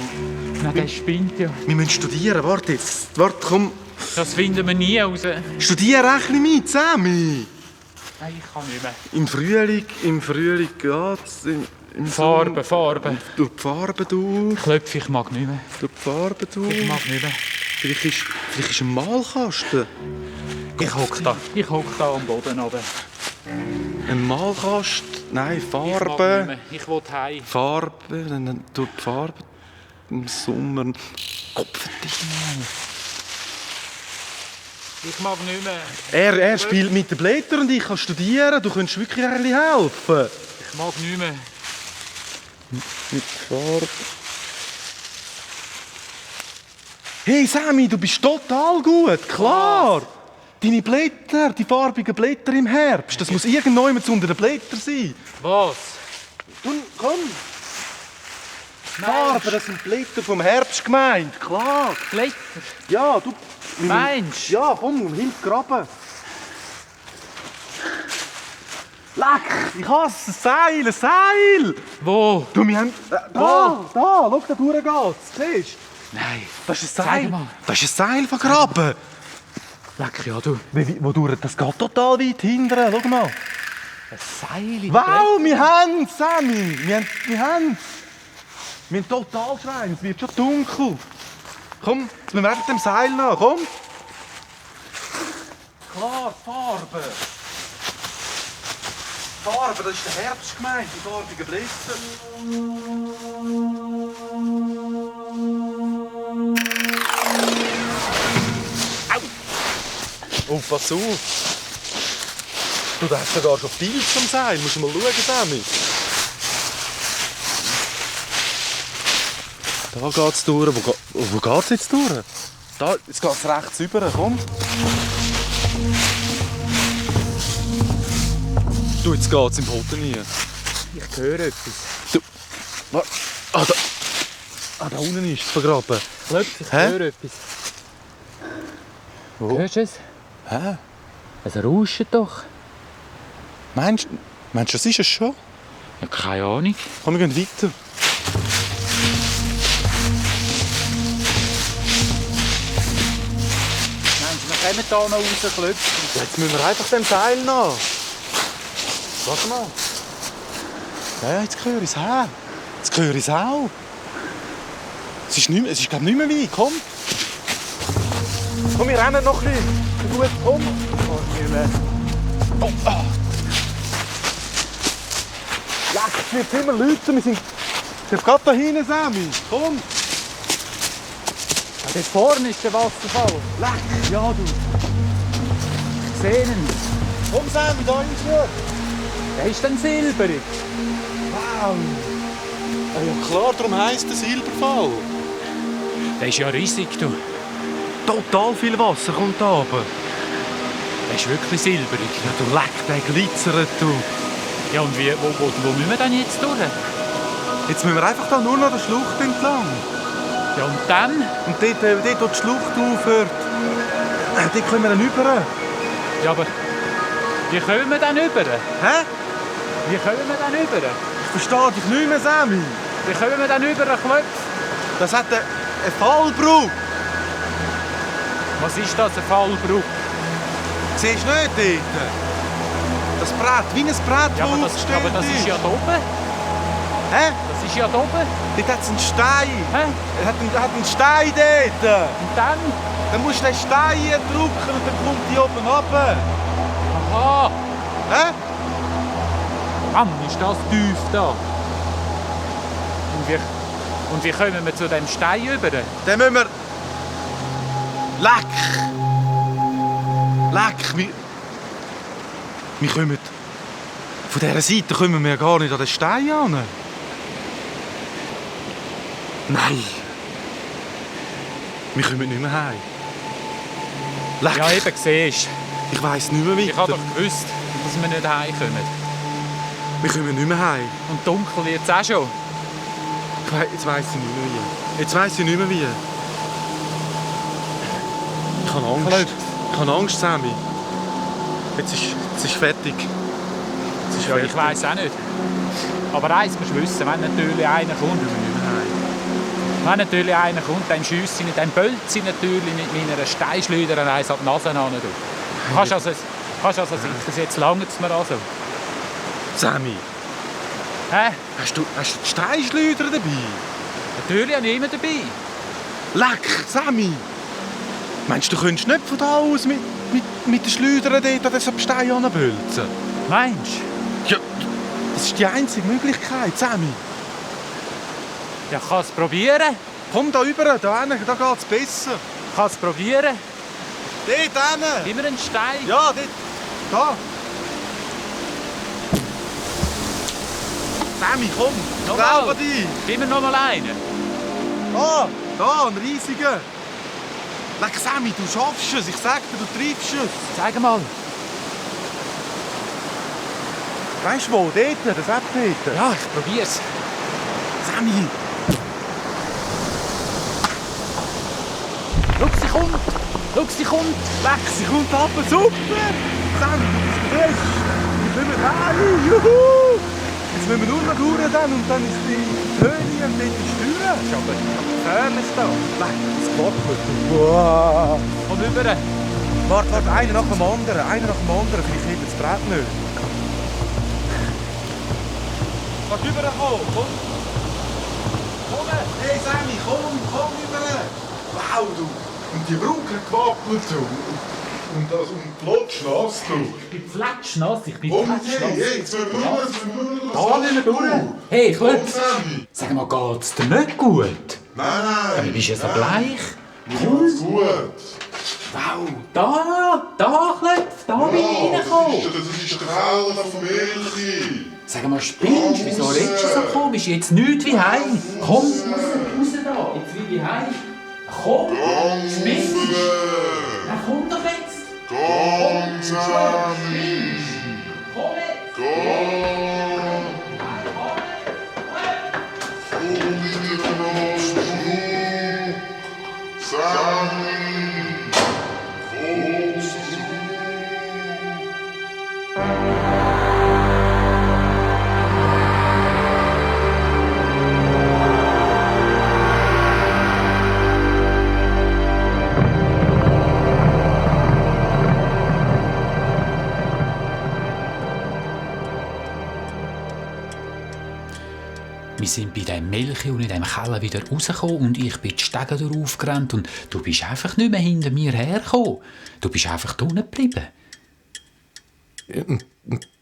Na, der spinnt ja. Wir müssen studieren. Warte jetzt. Warte, komm. Das finden wir nie raus. Studiere ein bisschen mit, Sammy. Nein, ich kann nicht mehr. Im Frühling geht's. Im Farbe, Sommer. Farbe. Durch die Farbe durch. Klöpfe, ich mag nicht mehr. Durch die Farbe durch. Ich mag nicht mehr. Vielleicht ist ein Malkasten. Ich hock da am Boden runter. Ein Malkasten. Nein, Ich mag nicht Farbe. mehr. Ich will heim. Farbe. Dann durch die Farbe. Im Sommer. Kopfverdammt. Ich mag nicht mehr. Er spielt mit den Blättern und ich kann studieren. Du könntest wirklich ein bisschen helfen. Ich mag nicht mehr. Mit Farbe. Hey Sammy, du bist total gut, klar. Deine Blätter, die farbigen Blätter im Herbst, das muss irgendjemand unter den Blättern sein. Was? Komm. Farbe, das sind Blätter vom Herbst gemeint, klar. Blätter? Ja, du... Meinst du? Ja, komm, hilf graben. Leck, ich hasse ein Seil. Wo? Du, wir haben... Da, schau, da durch geht's, siehst du? Nein. Das ist ein Zeig Seil. mal. Das ist ein Seil vergraben. Leck, ja du. Wodurch? Das geht total weit hinten. Schau mal. Ein Seil in Wow, wir haben es, Sammy. Wir haben es. Wir haben total Schwein. Es wird schon dunkel. Komm, jetzt müssen wir einfach dem Seil nach. Komm. Klar, Farbe. Farbe, das ist der Herbst gemeint. Die farbigen Blätter. Oh, pass auf! Du, da hast sogar schon Pilz am Seil. Musst du mal schauen, Sammy. Da geht's durch. Wo geht's jetzt durch? Da, jetzt geht's rechts rüber. Komm. Du, jetzt geht's im Boden rein. Ich höre etwas. Du, warte. Da unten ist es vergraben. Klöpfe, ich Hä? höre etwas. Wo? Hörst du es? Hä? Es rauscht doch. Meinst du, das ist es schon? Ja, keine Ahnung. Komm, wir gehen weiter. Meinst du, wir kommen hier noch raus, Klöpfe? Jetzt müssen wir einfach dem Seil nach. Warte mal. Ja, jetzt höre ich es her. Jetzt höre ich es auch. Es ist glaube ich, nicht mehr weit. Komm. Komm, wir rennen noch ein bisschen. Gut, komm. Oh, ah. Leck, es wird immer lauter. Wir sind gerade da hinten, Sammy. Komm. Ja, dort vorne ist der Wasserfall. Leck. Ja, du. Ich sehe ihn. Komm, Sammy, da ist er. Der ist dann silberig. Wow. Ja, klar, darum heisst der Silberfall. Der ist ja riesig, du. Total viel Wasser kommt da runter. Der ist wirklich silberig. Ja, du leck, der glitzert, du. Ja, und wo müssen wir denn jetzt durch? Jetzt müssen wir einfach da nur noch der Schlucht entlang. Ja, und dann? Und dort wo die Schlucht aufhört, dort können wir dann rüber. Ja, aber wie kommen wir dann rüber? Hä? Wie kommen wir dann rüber? Ich verstehe dich nicht mehr, Sammy. Wie kommen wir dann rüber, Klöpf? Das hat eine Fallbrücke. Was ist das, eine Fallbrücke? Siehst du nicht dort? Das Brett, wie ein Brett, Ja, das aber das ist ja da oben. Hä? Das ist ja da oben. Dort hat es einen Stein. Hä? Er hat einen Stein dort. Und dann? Dann musst du den Stein drücken und dann kommt die oben runter. Aha. Hä? Mann, ist das tief da. Und wie kommen wir zu dem Stein rüber? Dann müssen wir... Leck! Wir kommen... Von dieser Seite kommen wir gar nicht an den Stein an. Nein! Wir kommen nicht mehr heim. Leck! Ja, eben, siehst Ich weiss nicht mehr weiter. ich habe doch gewusst, dass wir nicht heimkommen. Wir kommen nicht mehr heim. Und dunkel wird es auch schon. Jetzt weiss ich nicht mehr wie. Jetzt weiss ich nicht mehr wie. Ich habe Angst. Ich habe Angst, Sammy. Jetzt ist fertig. Jetzt ist Ja, fertig. ich weiss auch nicht. Aber eins musst du wissen, wenn natürlich einer kommt, wenn natürlich einer kommt, dann schiesse ich nicht, dann böllt sie natürlich mit meiner Steinschleuder eins an die Nase an. Du kannst also sicher, jetzt langt es mir also. Sammy, Hä? hast du die Steinschleuder dabei? Natürlich habe ich immer dabei. Leck, Sammy! Meinst du, du könntest nicht von da aus mit den Schleudern dort an diesen Stein anbölzen? Meinst du? Ja, das ist die einzige Möglichkeit, Sammy. Ja, ich kann es probieren. Komm da rüber, da geht es besser. Ich kann es probieren. Dort hin! Gib mir einen Stein. Ja, dort. Da. Sammy, komm, ich Nochmal. glaube an dich. Gib mir noch mal einen. Da, ein riesiger. Leck, Sammy, du schaffst es. Ich sag dir, du triffst es. Zeig mal. Weißt du wo? Dort, das App dort. Ja, ich probier's. Sammy. Schau, sie kommt. Leck, sie kommt ab. Super. Sammy, du bist der Beste. Wir kommen rein. Juhu. Jetzt müssen wir nur noch durch dann und dann ist die Höhe und dort ist die Tür. Das ist aber gefährlich da. Leck, das wackelt. Wow. Komm rüber. Warte, einer nach dem anderen. Vielleicht hebt das Brett nicht. Kannst du rüberkommen? Komm. Hey Sammy, komm rüber. Wow, du. Und die Brücke gewackelt, du. Und plotschnass, du. Ich bin flatschnass. Hey, jetzt müssen wir rüber. Da müssen wir durch. Hey, Komm, Klöpf. Sammy. Sag mal, geht's dir nicht gut? Nein. Du bist ja so bleich. Mir geht's gut. Wow. Da, Klöpf. Da bin ich reingekommen. Das ist der Keller von Milchi. Sag mal, spinnst du? Wieso redest du so komisch? Jetzt nichts wie heim. Komm, raus da. Jetzt will ich heim. Komm, spinnst du? Na komm doch jetzt. Komm, Sammy. Komm jetzt. Komm. Komm mit dem Ausflug. Sammy. Kommst du? Wir sind bei dem Melchi und in dem Keller wieder rausgekommen und ich bin die Stege durchgerannt und du bist einfach nicht mehr hinter mir hergekommen. Du bist einfach da unten geblieben.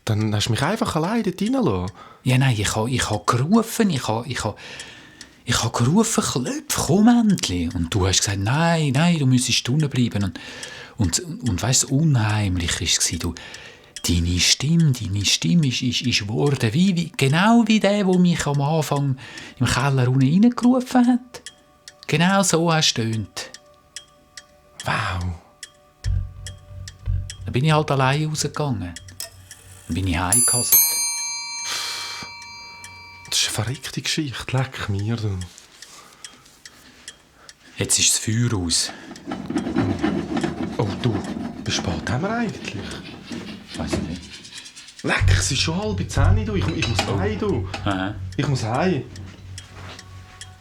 Dann hast du mich einfach alleine dort reingelassen. Ja, nein, ich habe gerufen, ich habe gerufen, Klöpf, komm endlich. Und du hast gesagt, nein, du müsstest unten bleiben. Und weißt du, unheimlich war es. Deine Stimme ist geworden, genau wie der mich am Anfang im Keller unten reingerufen hat. Genau so hast du getönt. Wow. Dann bin ich halt alleine rausgegangen. Dann bin ich heimgehasselt. Das ist eine verrückte Geschichte. Leck mir, du. Jetzt ist das Feuer aus. Oh, du, wie spät haben wir eigentlich? Weiß ich nicht. Leck, es ist schon 9:30, du. Ich muss heim, du. Aha. Ich muss heim.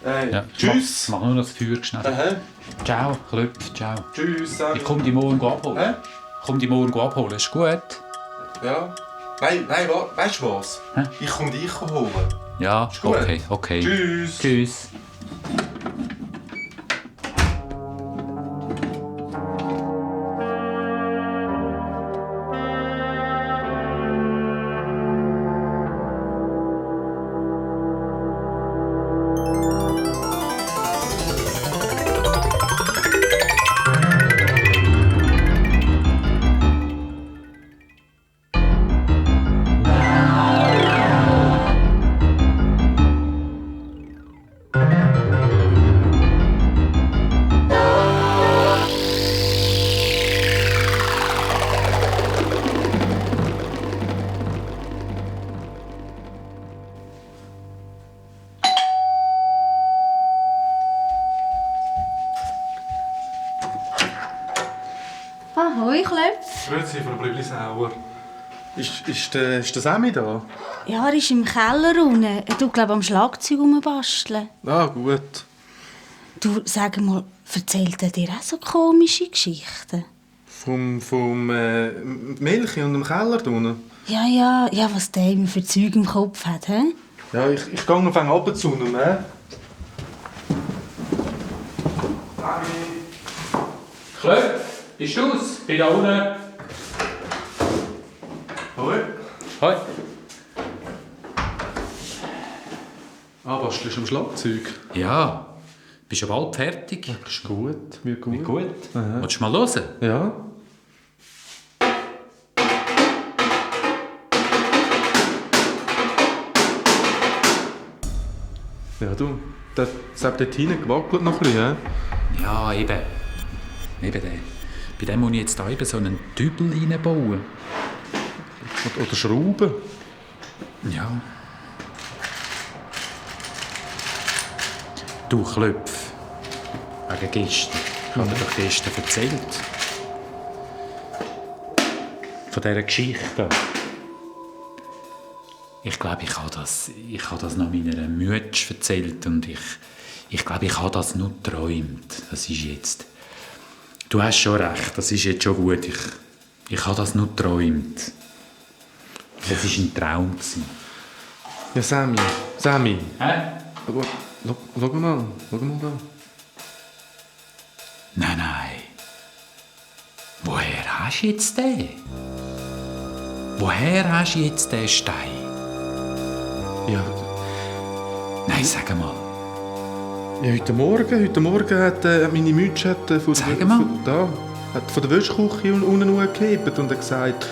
Ja, Tschüss. Mach nur noch das Feuer schnell. Aha. Ciao, Klöpf, ciao. Tschüss, Sammy. Ich komme dich morgen abholen. Hä? Komm dich morgen abholen, ist gut? Ja. Nein, weißt du was? Hä? Ich komme dich holen. Ja, Ist gut. okay. Tschüss. Tschüss. Ahoi, Klöpf. Grüezi, Frau Bliblisauer. Ist der Sammy da? Ja, er ist im Keller unten. Er tut, glaube am Schlagzeug rumbasteln. Ah, gut. Du, sag mal, erzählt er dir auch so komische Geschichten? Vom Milch und dem Keller da unten? Ja, was der immer für Zeug im Kopf hat, hä? Ja, ich gehe und fange ab zu ihm, hä? Klöpf, bist du's? Bin da unten. Hoi. Hoi. Ah, bastelst du am Schlagzeug? Ja, bist du bald fertig? Ist gut, wird gut. Gut. Aha. Willst du mal hören? Ja. Ja, du, das hat dort hinten gewackelt noch ein bisschen, hä? Ja, eben. Eben der. Bei dem muss ich jetzt da eben so einen Dübel reinbauen. Oder Schrauben. Ja. Du Klöpf. Wegen gestern. Ich habe dir doch gestern erzählt. Von dieser Geschichte. Ich glaube, ich habe das noch meiner Mütsch erzählt und ich glaube, ich habe das nur geträumt. Das ist jetzt... Du hast schon recht, das ist jetzt schon gut. Ich habe das nur geträumt. Das war ein Traum. Ja, Sammy. Hä? Schau mal da. Nein. Woher hast du jetzt den? Woher hast du jetzt den Stein? Ja, Nein, sag mal. ja heute Morgen hat meine Mütze von Sag mal. Von der Wäschküche unten gehebt und hat gesagt,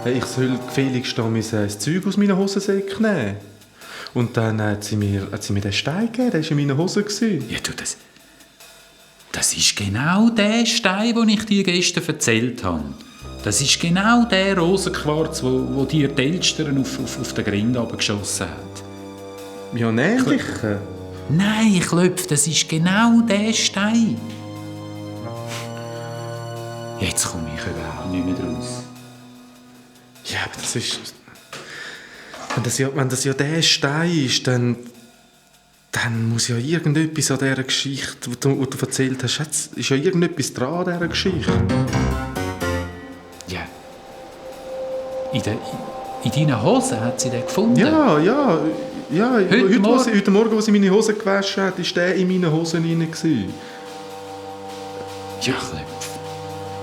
ich soll gefälligst das Zeug aus meinen Hosensäcken nehmen. Und dann hat sie mir den Stein gegeben, der war in meinen Hosen. Ja, du, das ist genau der Stein, den ich dir gestern erzählt habe. Das ist genau der Rosenquarz, wo dir die Elstern auf den Grind runtergeschossen hat. Ja, nämlich. Nein, Klöpf, das ist genau der Stein. Jetzt komme ich überhaupt nicht mehr raus. Ja, aber das ist... Wenn das ja der Stein ist, dann muss ja irgendetwas an dieser Geschichte, die du erzählt hast, ist ja irgendetwas dran an dieser Geschichte. Ja. In deinen Hosen hat sie den gefunden? Ja. Heute Morgen, als sie meine Hosen gewaschen hat, war der in meinen Hosen rein. Ja, Klöpf.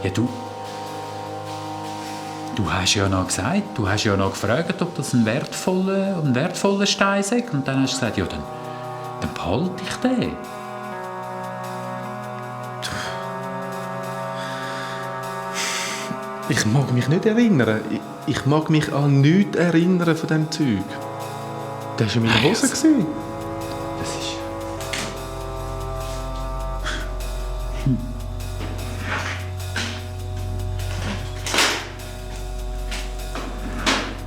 Ja, du hast ja noch gesagt, du hast ja noch gefragt, ob das ein wertvoller Stein ist. Und dann hast du gesagt, ja, dann behalte ich den. Ich mag mich nicht erinnern. Ich mag mich an nichts erinnern von diesem Zeug. Der war in meinen Hosen. Das ist...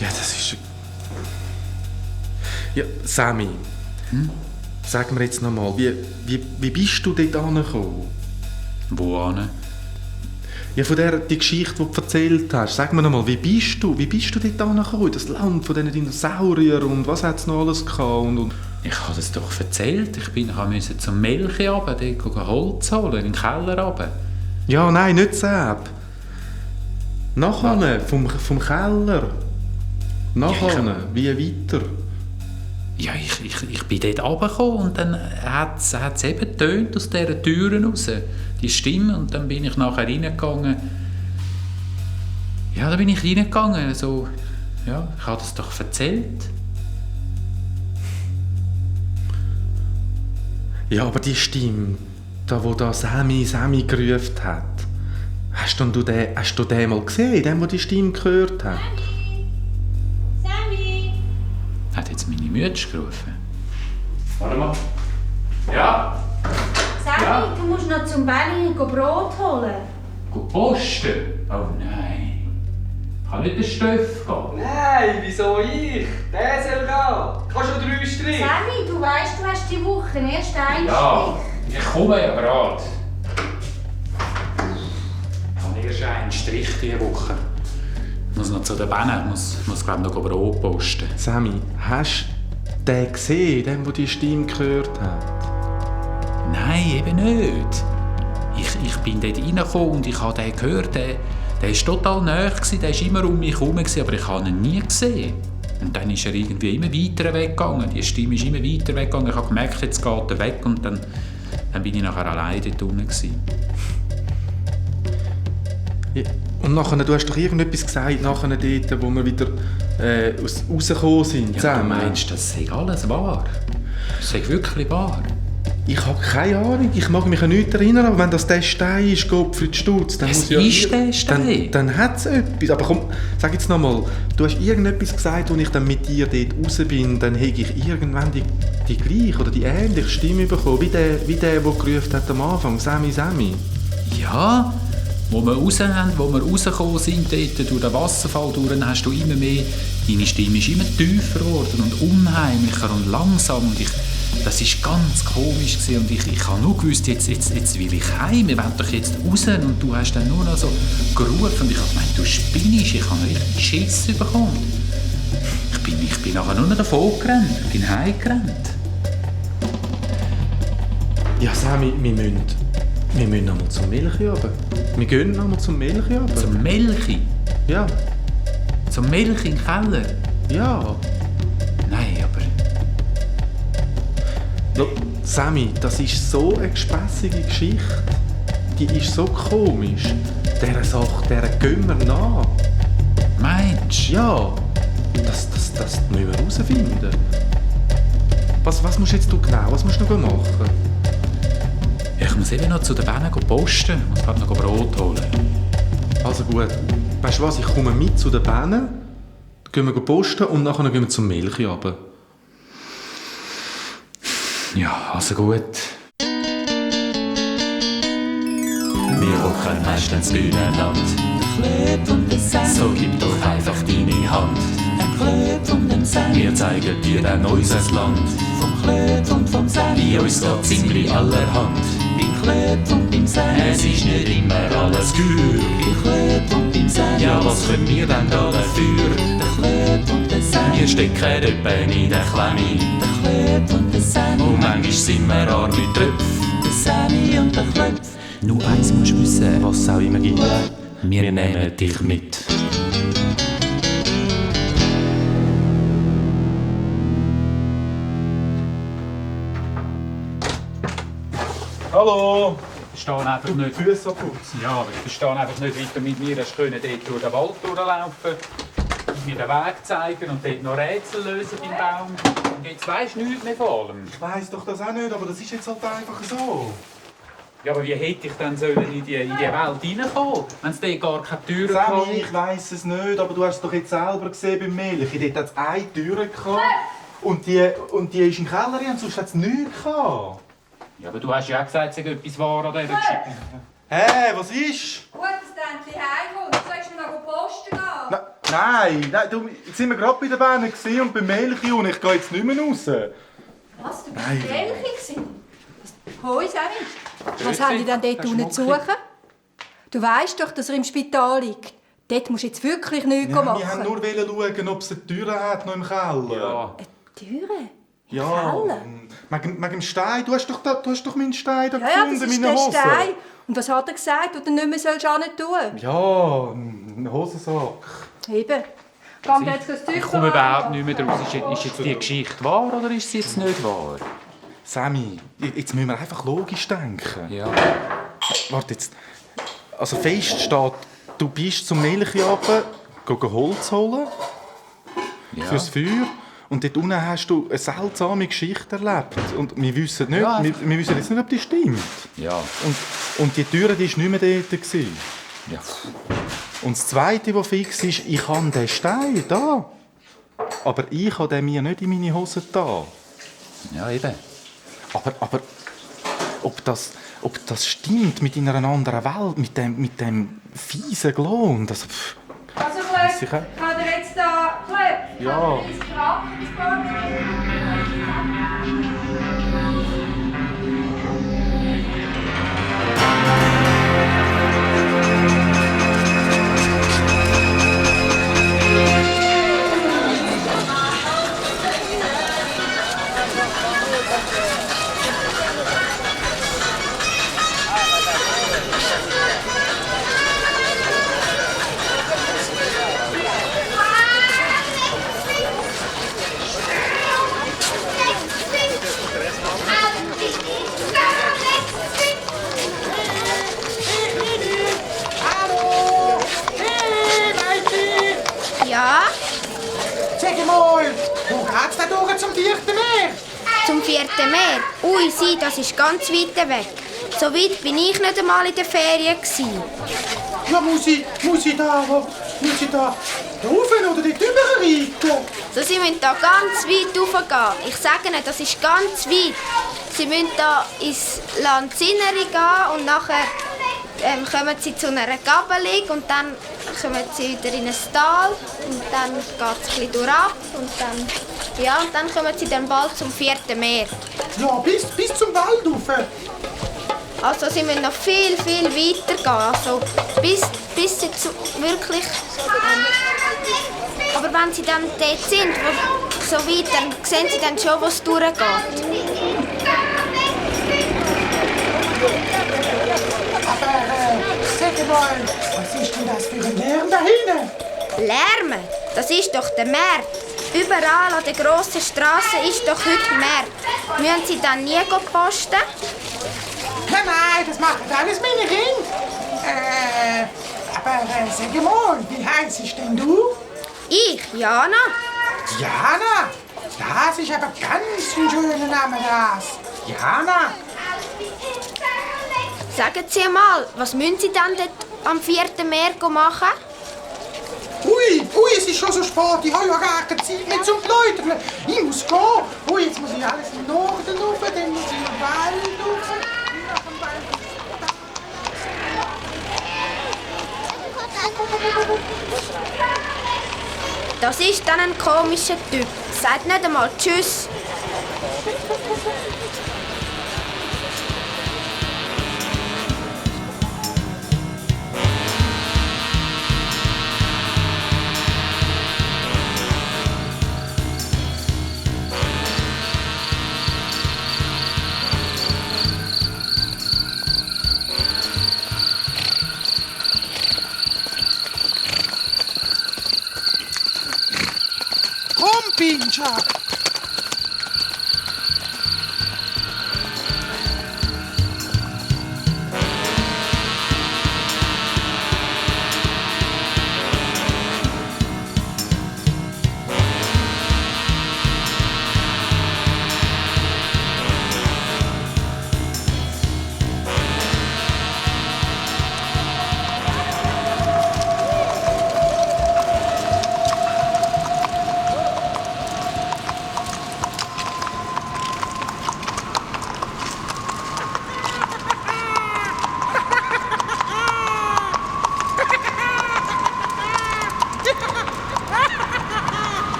Ja, das ist... Ja, Sammy, sag mir jetzt nochmal, wie bist du dort angekommen? Wohin? Ja, von die Geschichte, die du erzählt hast. Sag mir nochmal, wie bist du dort angekommen? In das Land von diesen Dinosauriern und was hat es noch alles gehabt? Und. Ich habe es doch erzählt. Ich musste zum Milch runter, dort Holz holen, in den Keller runter. Ja, nein, nicht Sepp. Nachher, vom Keller. Nachher, wie weiter? Ja, ich bin dort runtergekommen und dann hat es eben getönt aus dieser Türen raus. Die Stimme, und dann bin ich nachher reingegangen. Ja, da bin ich reingegangen. So, ja, ich habe das doch erzählt. Ja, aber die Stimme, da wo da Sammy gerufen hat, hast du den mal gesehen, den, der die Stimme gehört hat? Sammy! Hat jetzt meine Mutter gerufen? Warte mal. Ja? Sammy, Ja. du musst noch zum Benni Brot holen. Posten? Oh nein. Kann nicht der Stoff gehen? Nein, wieso ich? Der soll gehen. Kannst du 3 Striche? Sammy, du weißt, du hast die Woche erst einen Ja, Strich. ich komme ja gerade. Ich habe erst einen Strich diese Woche. Ich muss noch zu den Beinen, muss glaube noch Brot posten. Sammy, hast du den gesehen, den, der die Stimme gehört hat? Nein, eben nicht. Ich bin dort reingekommen und ich habe den gehört. Der war total nahe, der war immer um mich herum, aber ich habe ihn nie gesehen. Und dann ist er irgendwie immer weiter weggegangen. Die Stimme ist immer weiter weggegangen. Ich habe gemerkt, jetzt geht er weg und dann bin ich nachher alleine dort unten gewesen. Ja. Und nachher, du hast doch irgendetwas gesagt, nachher dort, wo wir wieder rausgekommen sind, Ja, zusammen. du meinst, das sei alles wahr? Das sei wirklich wahr? Ich habe keine Ahnung, ich mag mich an nichts erinnern, aber wenn das der Stein ist, Gottfried Stutz, dann Es muss ja ist der Stein. Dann hat es etwas. Aber komm, sag jetzt nochmal, du hast irgendetwas gesagt, als ich dann mit dir dort raus bin, dann hätte ich irgendwann die gleiche oder die ähnliche Stimme bekommen, wie der gerufen hat am Anfang, Sammy. Ja, wo wir rausgekommen sind, dort durch den Wasserfall durch, hast du immer mehr, deine Stimme ist immer tiefer geworden und unheimlicher und langsam. Und das war ganz komisch gewesen. Und ich habe nur gewusst, jetzt will ich heim, wir wollen doch jetzt raus. Und du hast dann nur noch so gerufen und ich habe gemeint, du spinnst, ich habe richtig Schiss bekommen. Ich bin nachher nur noch davon gerannt, ich bin heimgerannt. Ja, Sammy, wir müssen nochmal zum Milch runter. Wir gehen nochmal zum Milch runter. Zum Milchi? Ja. Zum Milch im Keller? Ja. Nein, aber... Schau, Sammy, das ist so eine gespässige Geschichte. Die ist so komisch. Dieser Sache, dieser gehen wir nach. Meinst du? Ja. Das müssen wir herausfinden. Was musst jetzt du genau? Was musst du noch machen? Ich muss eben noch zu den Beinen posten. Ich muss gerade noch Brot holen. Also gut. Weißt du was? Ich komme mit zu den Beinen. Dann gehen wir posten und nachher gehen wir zum Milch runter. Ja, also gut. Wir hocken meistens Bühnenland. Klöp und der Sam. So gib doch einfach deine Hand. Ein Klöp und dem Sam. Wir zeigen dir dann unser Land. Vom Klöp und vom Sam. Bei uns geht ziemlich allerhand. Beim Klöp und beim Sam. Es ist nicht immer alles gut. Beim Klöp und beim Sam. Ja, was können wir denn da dafür? Der Klöp und der Sam. Wir stecken etwa in der Klemme. Der Klöp und der Sam. Und manchmal sind wir arme Tröpfe. Der Sammy und der Klöpf. Nur eins musst du wissen, was es auch immer gibt. Wir nehmen dich mit. Hallo! Ich verstehe einfach nicht... Füße putzen. Ja, aber ich verstehe einfach nicht, wie du mit mir hast dort durch den Wald durchlaufen, mir den Weg zeigen und dort noch Rätsel lösen beim Baum. Und jetzt weisst du nichts mehr von allem. Ich weiss doch das auch nicht, aber das ist jetzt halt einfach so. Ja, aber wie hätte ich dann in die Welt reinkommen, wenn es dort gar keine Türen Sammy, ich weiss es nicht, aber du hast es doch jetzt selber gesehen beim Milch. Dort hat es eine Tür gehabt und die ist im Keller und sonst hat es nichts gehabt. Ja, aber du hast ja auch gesagt, es sei etwas wahr an dieser Geschichte. Hä, was ist? Gut, dass du endlich heimkommst. Du sollst noch posten gehen. Nein, du, jetzt sind wir gerade bei der Bäne und beim Melchi und ich gehe jetzt nicht mehr raus. Was, du bist Nein. Melchi? Hoi, Sammy. Was haben die denn dort unten zu suchen? Du weisst doch, dass er im Spital liegt. Dort musst du jetzt wirklich nichts machen. Wir wollten nur schauen, ob es eine Tür hat, noch im Keller. Ja. Eine Türe? Ja. Keller? Wegen dem Stein. Du hast doch meinen Stein da Ja, das gefunden, ist meine der Hose. Stein. Und was hat er gesagt, was du nicht mehr tun? Ja, ein Hosensack. Eben. Komm, jetzt das Zeug Ich komme überhaupt nicht mehr draus. Ist jetzt die Geschichte wahr oder ist sie jetzt nicht wahr? Sammy, jetzt müssen wir einfach logisch denken. Ja. Warte jetzt. Also fest steht, du bist zum Melchi runter, gehen Holz holen fürs Feuer. Und dort unten hast du eine seltsame Geschichte erlebt. Und wir wissen nicht, Ja. wir wissen jetzt nicht, ob die stimmt. Ja. Und die Tür die war nicht mehr dort. Gewesen. Ja. Und das Zweite, was fix ist, ich habe den Stein da. Aber ich habe den mir nicht in meine Hose da. Ja, eben. Aber ob das stimmt mit in einer anderen Welt, mit dem fiesen Glon, das... Also, Sicher? kann er jetzt da... Klöp, Ja. kann er ins Grab? Hallo! Hey, Mädchen! Ja, Sag mal, wo geht's denn durch zum 4. Meer? zum 4. Meer. Ui, sieh, das ist ganz weit weg. So weit bin ich nicht einmal in der Ferien gsi. Ja, muss ich da rauf oder dort rüberreiten? So, sie müssen da ganz weit raufgehen. Ich sage Ihnen, das ist ganz weit. Sie müssen da ins Landsinnere gehen und nachher kommen sie zu einer Gabelung und dann kommen sie wieder in ein Tal und dann geht es ein bisschen durchab und dann kommen sie dann bald zum 4. Meer. Ja, bis zum Wald rauf. Also sie müssen noch viel, viel weiter gehen. Also bis sie wirklich... aber wenn sie dann dort sind, so weit, dann sehen sie dann schon, wo es durchgeht. Aber sag mal, was ist denn das für ein Lärm da hinten? Lärmen, das ist doch der Markt. Überall an den grossen Strassen ist doch heute Markt. Müssen sie dann nie posten? Nein, das machen alles meine Kinder. Aber sag mal, wie heisst denn du? Ich, Jana. Jana? Das ist aber ganz ein schöner Name, das. Jana? Sagen Sie mal, was müssen Sie dann dort am 4. Meer machen? Ui, es ist schon so spät. Ich habe ja gar keine Zeit mehr zum Läutern. Ich muss gehen. Ui, jetzt muss ich alles im Norden rauf, dann muss ich in den Wald rauf. Nach dem Wald. Das ist dann ein komischer Typ. Sagt nicht einmal Tschüss. Komm, Pincha.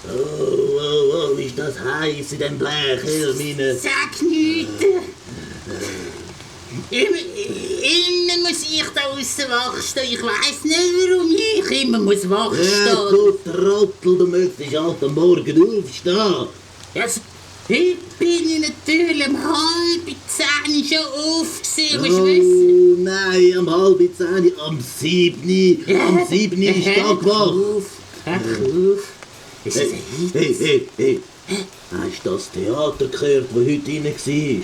Oh, ist das heiß in dem Blechhelm rein? Sag nichts. Immer muss ich da aussen wach stehen. Ich weiss nicht, warum ich immer muss wach stehen. Ja, du Trottel, du müsstest halt am Morgen aufstehen. Also, heute bin ich natürlich um 9:30 schon auf gewesen, musst du wissen. Oh nein, um 9:30, am 7. Am 7 ist Tag wach. Ach, auf. Ist es ein Hitz? Hey. Hast du das Theater gehört, das heute drin war?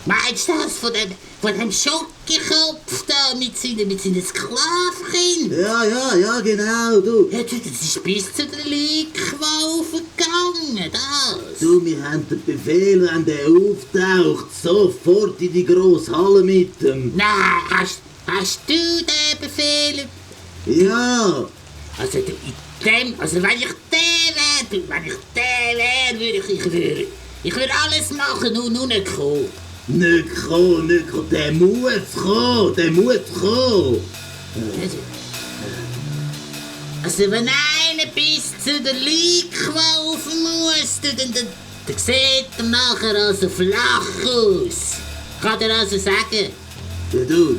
Meinst du das von dem Schokokopf da mit seinen Sklavenkind? Ja, genau, du. Ja, das ist bis zu der Liegwolfe gegangen, das. Du, wir haben den Befehl, wenn der auftaucht, sofort in die grosse Halle mit dem. Nein, hast du den Befehl? Ja. Also, wenn ich der wäre, ich würde alles machen, nur nicht kommen. Nicht kommen, der muss kommen. Also, wenn einer bis zu der Liegwolfe muss, dann sieht er nachher also flach aus. Kann er also sagen? Du,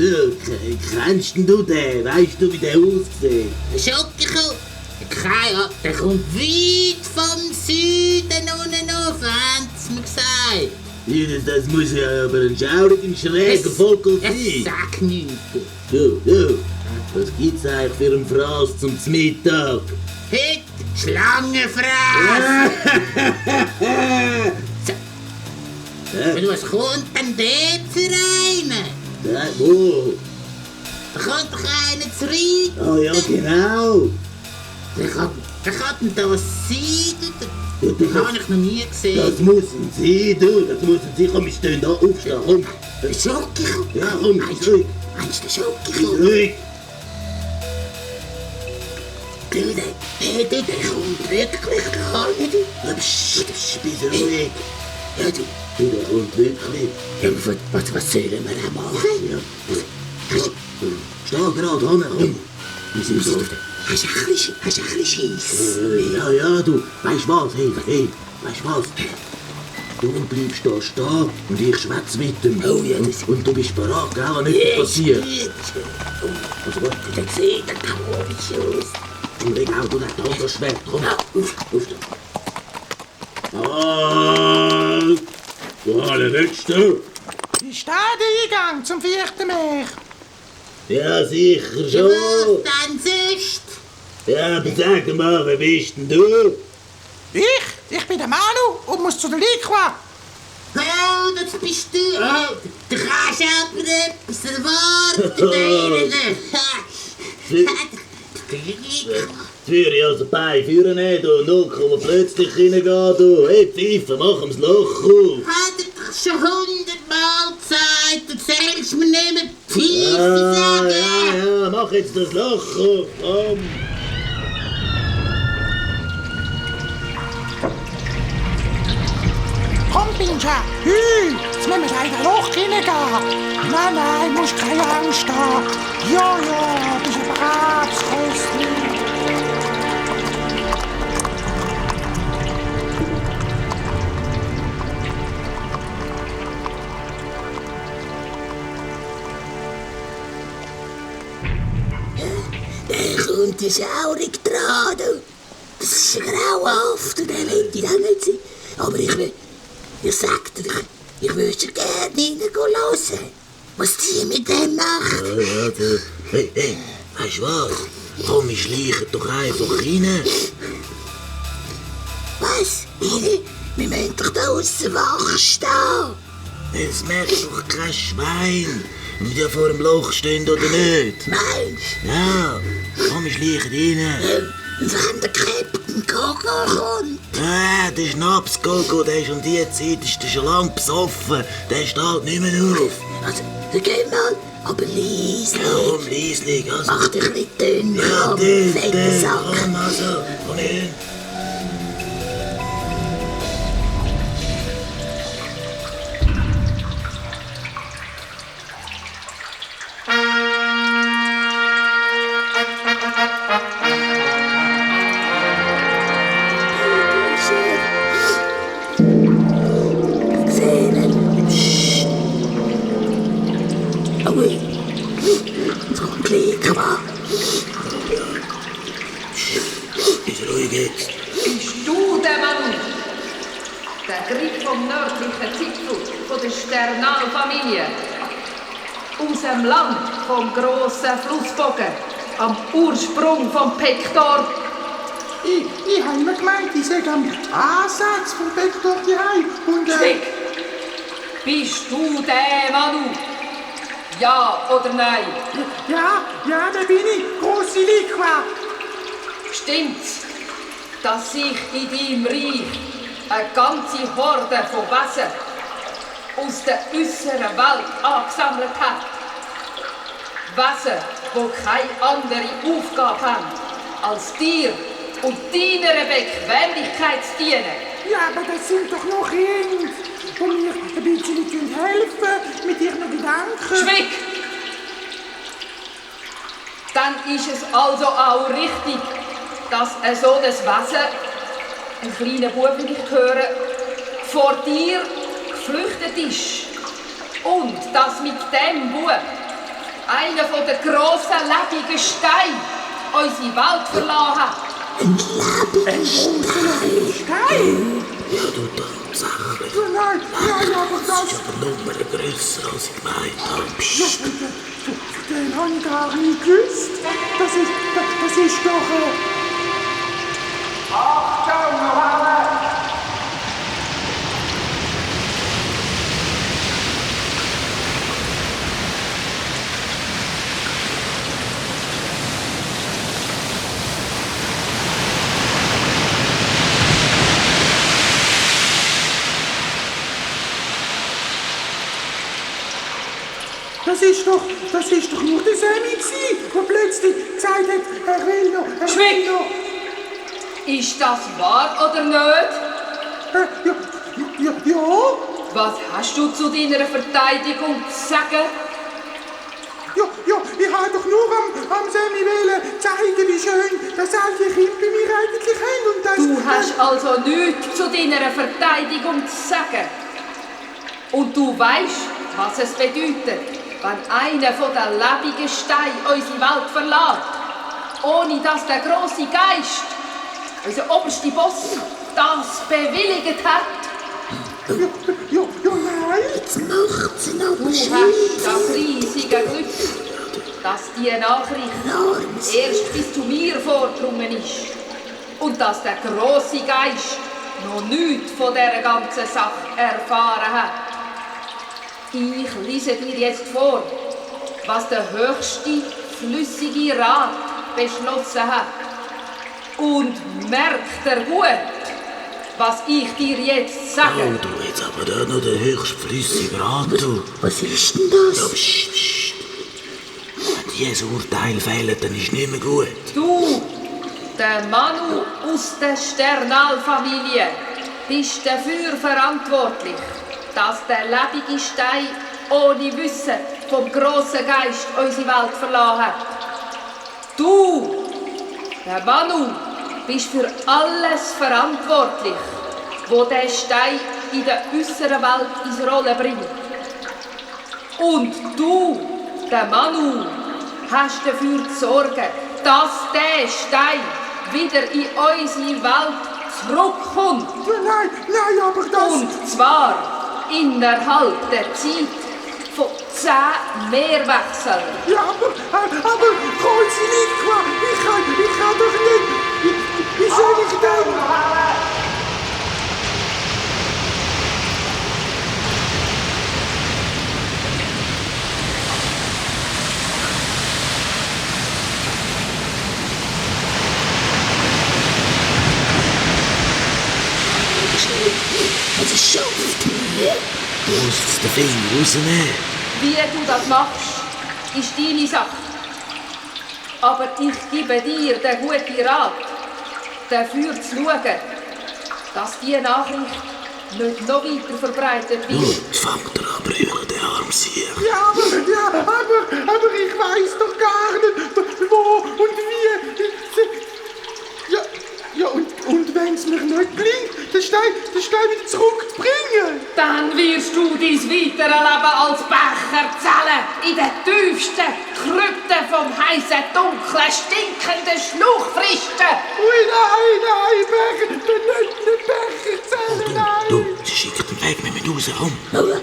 kennst du den? Weißt du, wie der aussieht? Schokokopf? Keine Ahnung, der kommt weit vom Süden unten auf, haben sie mir gesagt. Ja, das muss ja aber ein schauriger, schräger Vogel sein. Sag nichts. Du, was gibt's eigentlich für einen Fraß zum Mittag? Heute Schlangenfraß! Und was kommt denn dort für einen? Wo? Da kommt doch einer zu reiten. Oh ja, genau. Wer kann denn das sein? Das habe ich noch nie gesehen. Das muss sein, du. Das muss sein. Komm, wir stehen da. Aufstehen, komm. Schokokopf? Ja, komm, Meinst du Schokokopf? Ruhig. Der kommt wirklich gar nicht. Psst, bist ruhig. Ja, du, Der kommt wirklich. ja, was sollen wir denn machen? Ja. Steh gerade an, komm. Wir sind so. Hast du ein bisschen Schiss? Ja, du. Weißt was? Hey, weißt was? Du bleibst da stehen und ich schwätze mit dem. Oh ja, und du bist bereit, gell, wenn nichts passiert. Also gut. Der sieht komisch aus. Und leg auch du das Schwert. Komm, aufstehen. Wo alle willst du? Ist da der Eingang zum 4. Meer? Ja, sicher Was schon. denn sonst? Ja, aber sag mal, wer bist denn du? Ich bin der Manu und muss zu der Liqua. Oh, das bist du. Oh, du kannst aber etwas erwarten. Führe ich also bei, führe nicht, du. 0, plötzlich reingehen, du. Hey, Pfeife, mach ihm das Loch auf. Hat er doch schon 100-mal gesagt, du zählst mir nicht mehr Pfeife sagen. Ja, mach jetzt das Loch auf, komm. Komm, Pincha, jetzt müssen wir in ein Loch reingehen. Nein, musst keine Angst haben. Ja, bist ein braves Köstchen. Der kommt ja schaurig dran, du. Das ist ein grauhaft und der will ich auch nicht sein. Aber ich sag dir, ich würde schon gerne hören, was die mit dem macht. Ja, du. Hey, weißt du was? Komm, wir schleichen doch einfach rein. Was? Wir müssen doch da aussen wach stehen. Das merkt doch kein Schwein, ob wir vor dem Loch stehen oder nicht. Meinst Ja, komm, wir schleichen rein. wenn der Captain Coco kommt? Der Schnaps-Gogo, der ist um die Zeit ist der schon lang besoffen. Der steht nicht mehr auf. Also, dann geh mal, aber leislich. Ja, komm, leislich. Also. Mach dich nicht dünn, Ja, komm, dünn, fetter Sack. komm, also, komm hin. komm an. Ist ruhig jetzt. Bist du der Mann? Der Griff vom nördlichen Zipfel von der Sternalfamilie. Aus dem Land vom grossen Flussbogen, am Ursprung vom Pektor. Ich habe immer gemeint, ich sage am Ansatz vom Pektor daheim. Schwieg! Bist du der Manu? Ja oder nein? Ja, da bin ich. Grosse Liqua. Stimmt's, dass sich in deinem Reich eine ganze Horde von Wesen aus der äußeren Welt angesammelt hat? Wesen, die keine andere Aufgabe haben, als dir und deiner Bequemlichkeit zu dienen. Ja, aber das sind doch noch Kinder, die mir ein bisschen helfen mit ihren Gedanken. Schwieg! Dann ist es also auch richtig, dass so ein Wesen, ein kleiner Bub, wie ich höre, vor dir geflüchtet ist. Und dass mit dem Bub einer von den grossen, lebenden Steinen unsere Welt verlassen hat. Ein lebendiger Stein? Ja, du tatsächlich. Nein, aber das... ist aber nur grösser, als ich gemeint habe. Den habe ich gar nicht gewusst. Das ist doch... Achtung, Johannes! Das ist doch nur der Sammy gsi, der plötzlich gesagt hat, er will noch. Schwieg! Ist das wahr oder nicht? Ja. Was hast du zu deiner Verteidigung zu sagen? Ja, ich habe doch nur am Sammy wollen zeigen, wie schön das alte Kind bei mir eigentlich haben. Und das, du hast also nichts zu deiner Verteidigung zu sagen. Und du weißt, was es bedeutet, wenn einer von den lebenden Steinen unsere Welt verlässt, ohne dass der grosse Geist, unser oberster Boss, das bewilligt hat. Ja, nein. Jetzt macht's ihn aber Du hast das riesige Glück, dass die Nachricht erst bis zu mir vorgedrungen ist und dass der grosse Geist noch nichts von dieser ganzen Sache erfahren hat. Ich lese dir jetzt vor, was der höchste flüssige Rat beschlossen hat. Und merkt er gut, was ich dir jetzt sage. Oh, du jetzt aber da noch der höchst flüssige Rat, du. Was ist denn das? Ja, pst. Wenn die ein Urteil fällen, dann ist nicht mehr gut. Du, der Manu aus der Sternalfamilie, bist dafür verantwortlich, dass der lebende Stein ohne Wissen vom grossen Geist unsere Welt verlassen hat. Du, der Manu, bist für alles verantwortlich, wo der Stein in der äußeren Welt ins Rollen bringt. Und du, der Manu, hast dafür zu sorgen, dass der Stein wieder in unsere Welt zurückkommt. Nein, aber das... Und zwar innerhalb der Zeit von 10 Meerwechseln. Ja, aber große Liqua, ich kann doch nicht... Wie soll ich denn... Es schafft mir. Du musst den Finger rausnehmen. Wie du das machst, ist deine Sache. Aber ich gebe dir den guten Rat, dafür zu schauen, dass diese Nachricht nicht noch weiter verbreitet wird. Jetzt fängt er an brüllen, der Armsier. Ja, aber ich weiß doch gar nicht, wo und wie. Ja, und wenn es mir nicht gelingt, der Stein den Stein wieder zurückzubringen. Dann wirst du dein weitere Leben als Becher zählen. In den tiefsten Krypten vom heißen, dunklen, stinkenden Schluchfristen. Ui, nein, Becher, nicht Becher zählen, nein. Du, sie schickt den Weg, wir müssen raus, komm.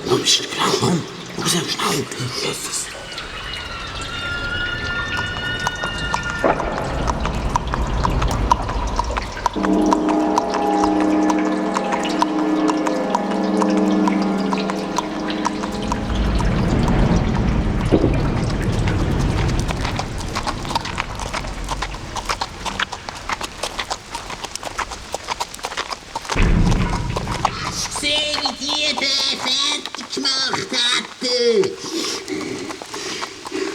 Komm, schnell, komm. Raus, schnell.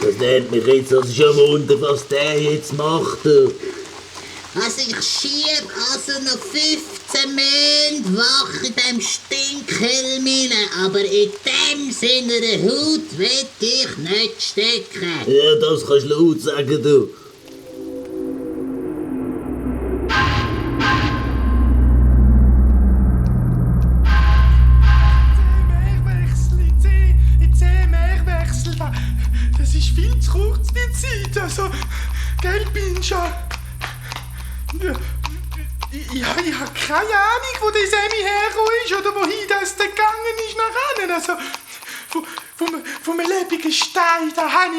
Das nennt mich jetzt also schon wundern, was der jetzt macht. Also ich schieb also noch 15 Monate wach in dem Stinkhelm rein, aber in dem seiner Haut will ich nicht stecken. Ja, das kannst du laut sagen, du. Das ist viel zu kurz, die Zeit. Also, gell, Pinscha? Ich habe keine Ahnung, wo der Sammy hergekommen ist oder wohin das gegangen ist nach innen. Also, vom lebendigen Stein, da habe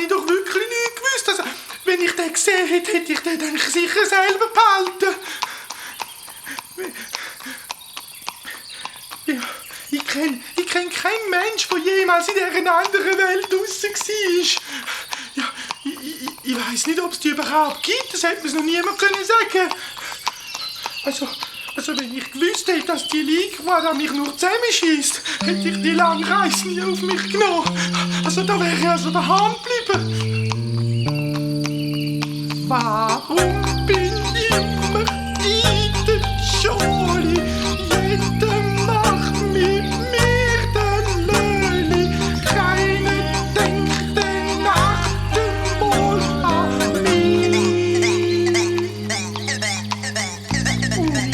ich doch wirklich nicht gewusst. Also, wenn ich den gesehen hätte, hätte ich den dann sicher selber behalten. Ja, ich kenn keinen Mensch, der jemals in dieser anderen Welt draussen war. Ja, ich weiss nicht, ob es die überhaupt gibt. Das hätte mir noch niemand sagen können. Also wenn ich gewusst hätte, dass die Liga mich nur zusammenschießt, hätte ich die lange Reise nie auf mich genommen. Also da wäre ich also daheim geblieben. Warum bin ich immer in der Schule? Jeder macht mit mir den Löli. Keiner denkt den Nachtenwohl an mich. Und wenn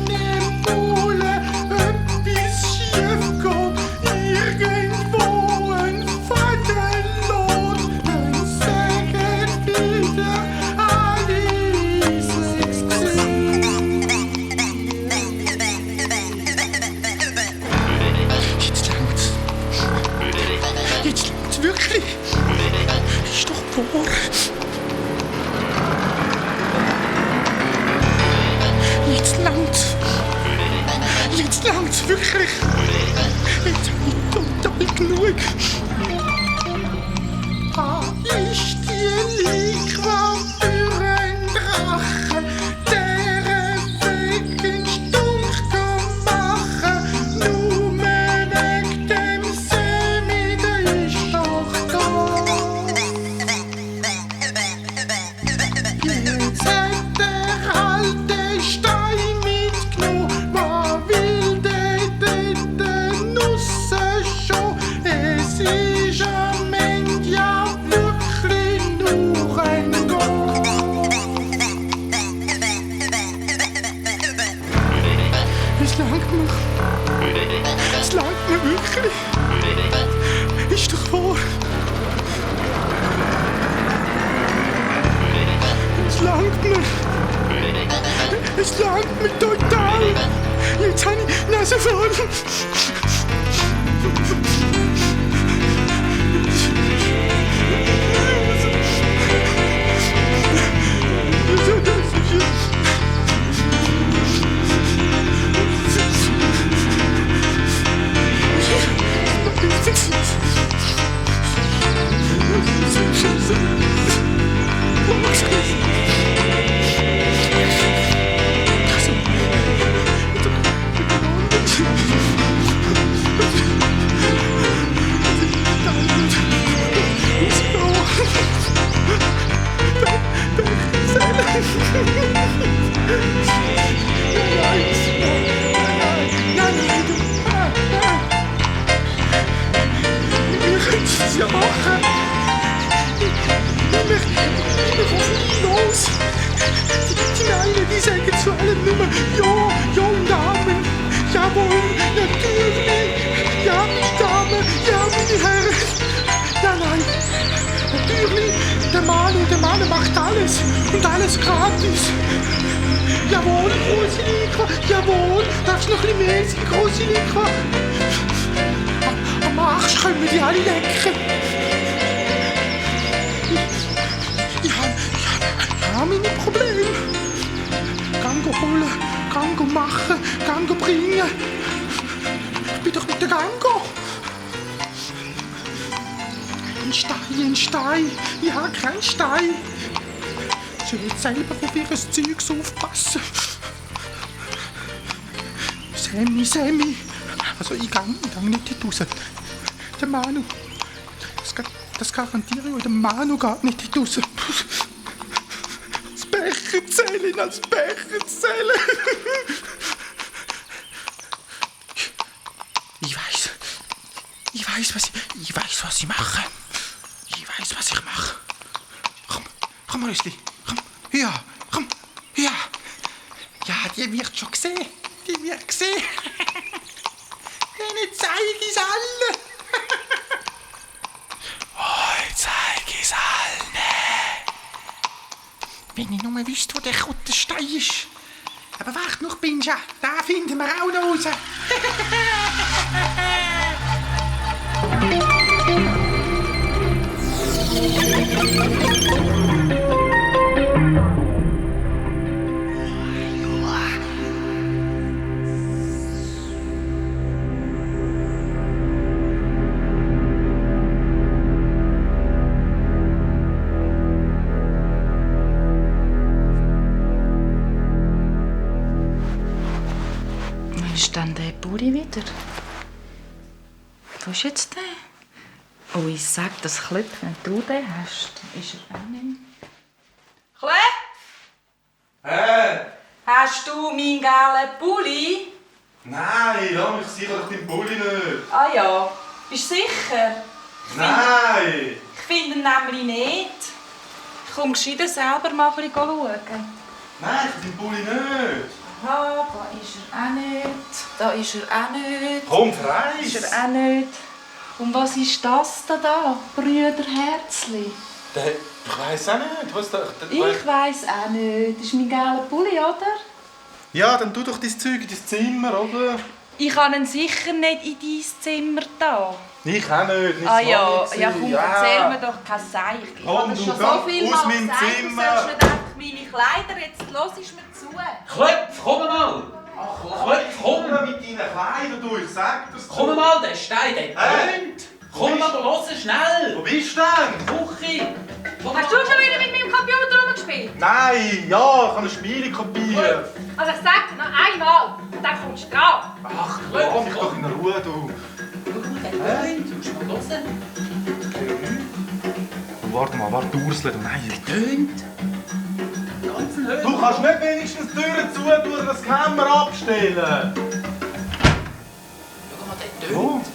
im Bulle etwas schief geht, irgendwo ein Vaterlohn, dann sagen wieder alle, sechs Jetzt langt's wirklich. Ist doch wahr. Jetzt langt's wirklich. Jetzt hab ich total genug. Ist die Liga für ein Drache, der wegen Stunk kann machen, nur wegen dem Semi, der ist doch da. Jetzt hat der alte Stein mitgenommen, was will der dort nussen schon? Es ist am Ende ja wirklich nur ein Gott. Es langt mir wirklich. Ist doch wahr. Es langt mir total. Jetzt habe ich die Nase voll. Ja, machen. Wir rufen los. Die einen, die sagen zu allen nur ja und der Manu macht alles. Und alles gratis. Jawohl, Rosilika, jawohl. Darfst du noch ein bisschen mehr sein, Rosilika? Am Arsch können wir die alle lecken. Ich habe meine Probleme. Gang holen, Gang machen, Gang bringen. Ich bin doch nicht der Gango. Ein Stein. Ich habe keinen Stein. Sie wird selber auf ihr Zeugs aufpassen. Sammy. Also ich gang nicht raus. Der Manu. Das garantiere ich euch. Der Manu geht nicht raus. Das Becherzellen als Becherzellen. Ich weiß, was ich mache. Ich weiß, was ich mache. Komm, Rösli. Komm. Ja, die wird schon sehen. Die wird sehen. Denen zeige ich's alle. Ich zeige es allen. Wenn ich nur wüsste, wo der Kuttenstein ist. Aber wart noch, Binja. Da finden wir auch noch raus. Wo ist denn der Buri wieder? Wo ist jetzt der? Oh, ich sag das Klipp, wenn du den hast, ist er auch nicht. Klipp? Hast du meinen gelben Pulli? Nein, lass mich sicher deinen Pulli nicht. Ah ja, bist du sicher? Nein! Ich finde ihn nämlich nicht. Komm gescheiter selber mal ein bisschen schauen. Nein, deinen Pulli nicht. Aha, da ist er auch nicht. Da ist er auch nicht. Komm, freis! Ist er auch nicht. Und was ist das da? Brüderherzli? Ich weiss auch nicht. Was da, Ich weiss auch nicht. Das ist mein gelber Pulli, oder? Ja, dann tu doch dein Zeug in dein Zimmer, oder? Ich kann ihn sicher nicht in dein Zimmer da. Ich auch nicht. Ah ja, komm, erzähl mir doch kein Seich. Ich habe das schon so viel Mal meinem gesagt, Zimmer. du sollst nicht einfach meine Kleider, jetzt hörst du mir zu. Klöpf, komm mal! Klöpf, komm! mit deinen Kleidern, du, ich sag das. Komm mal, der Stein, der tönt! Komm mal, du hörst schnell! Wo bist du denn? Küche! Hast du schon wieder mit meinem Computer rumgespielt? Nein, ja, ich kann ein Spiel kopieren. Also ich sag dir noch einmal, und dann kommst du dran. Ach, Lass mich doch in Ruhe, du. Schau mal, der tönt! Du musst mal hören. Warte mal, Ursula, du nein. Der tönt! Du kannst nicht wenigstens die Türen zutun und das Kämmer abstellen. Schau mal, der tönt!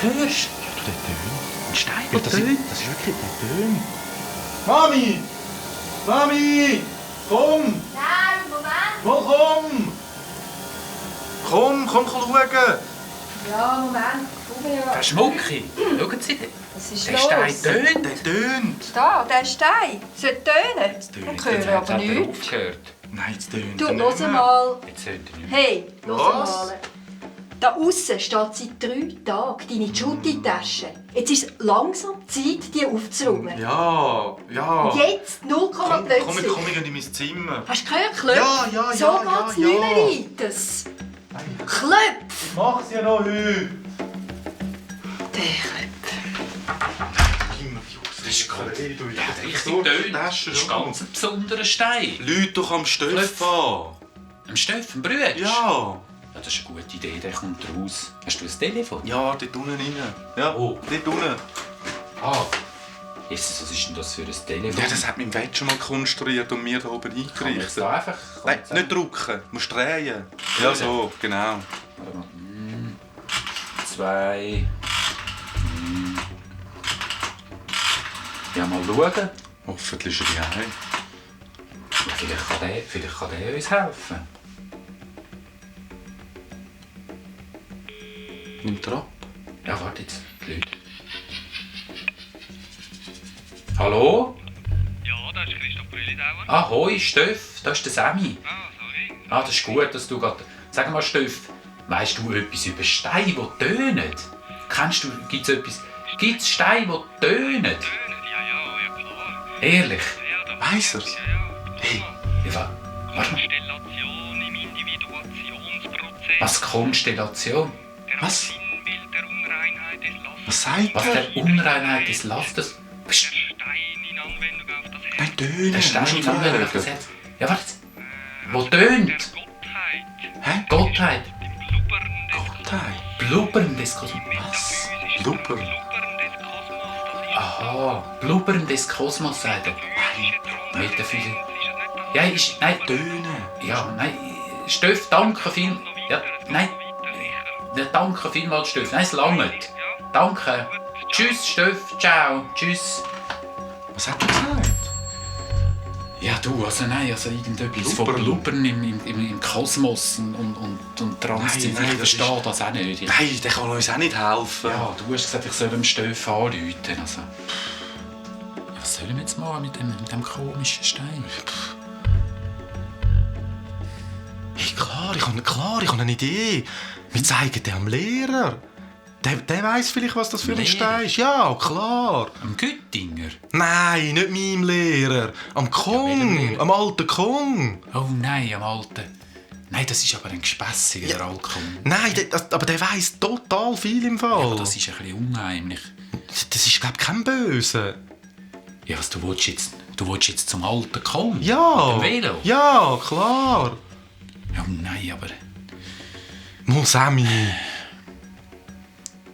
Hörst du? Ja, der tönt. Ein Stein, Ja, der das tönt! ist wirklich der tönt. Mami! Mami! Komm! Nein, Moment. Wo komm! Komm schauen! Ja, Moment. Der Schmucki! Schauen Sie den! Was ist Der los? Stein tönt! Der tönt! Da, der Stein. Soll tönen? tönt. Ich höre aber nichts. aufgehört. Nein, es tönt Du, nicht hör mehr. mal. Jetzt tönt er nicht. Hey, hör Was? mal. Da aussen steht seit 3 Tagen deine Schutti-Tasche. Jetzt ist es langsam Zeit, die aufzuräumen. Ja. Und jetzt 0, Komm, plötzlich. komm in mein Zimmer. Hast du gehört, Klöpf? Ja, So geht's nicht mehr weiter. Klöpf! Ich mach's ja noch heute. Der Klöpf. Immer die Jungs. Das ist gut. Ja, Der richtig tönt! Das ist ganz ein besonderer Stein. Leute doch am Stöff an. Am Steffen Brütsch? Ja. Ja, das ist eine gute Idee, der kommt raus. Hast du ein Telefon? Ja, dort unten rein. Ja, dort unten. Ah. Jesus, was ist denn das für ein Telefon? Ja, das hat mein Wett schon mal konstruiert und mir da oben Kann man jetzt eingerichtet. da einfach... Nein, nicht drücken. Du musst drehen. Ja, so, genau. 2. Ja, mal schauen. Hoffentlich ist er daheim. Ja, vielleicht kann der uns helfen. Nimmt er ab? Ja, warte jetzt. Die Leute. Hallo? Ja, das ist Christoph Brillidauer. Ahoi, Steff, das ist der Sammy. Sorry. Das ist gut, dass du gerade... Sag mal, Steff, weisst du etwas über Steine, die tönen? Kennst du... Gibt's Steine, die tönen? Ja, klar. Ehrlich? Weiss er's? Hey, warte mal. Konstellation im Individuationsprozess. Was, Konstellation? Was? Sinnbild der Unreinheit des Lasters. Was sagt Was, der Unreinheit des Lasters? Der Stein in Anwendung auf das Herz. Nein, tönen. Der Stein in Anwendung auf das Herz. Herz. Ja, warte. Wo tönt? Hä? Gottheit. Gottheit? Blubbern des Kosmos. Was? Blubbern? Aha, Blubbern des Kosmos, sagt er. Metaphysik. Ja, nein. Tönen. Ja, nein. Steff, danke viel. Ja, nein. Ja, danke vielmals, Steff. Nein, es langt. Danke. Tschüss, Steff. Ciao. Tschüss. Was hat er gesagt? Ja, du, also irgendetwas von Blubbern im Kosmos und Transzendent. Ich verstehe das auch nicht. Nein, der kann uns auch nicht helfen. Ja, du hast gesagt, ich soll dem Steff anrufen. Also. Was sollen wir jetzt machen mit dem komischen Stein? Hey, klar, ich habe eine Idee. Wir zeigen dem Lehrer. Der weiss vielleicht, was das für ein Stein ist. Ja, klar. Am Güttinger? Nein, nicht meinem Lehrer. Am Kong. Am alten Kong. Oh nein, am alten. Nein, das ist aber ein gespässiger, der Alkon. Nein, aber der weiss total viel im Fall. Ja, aber das ist ein bisschen unheimlich. Das ist, glaube ich, kein Böse. Ja, was, du willst jetzt zum alten Kong? Ja. Mit dem Velo? Ja, klar. Oh nein, aber... Mal, Sammy.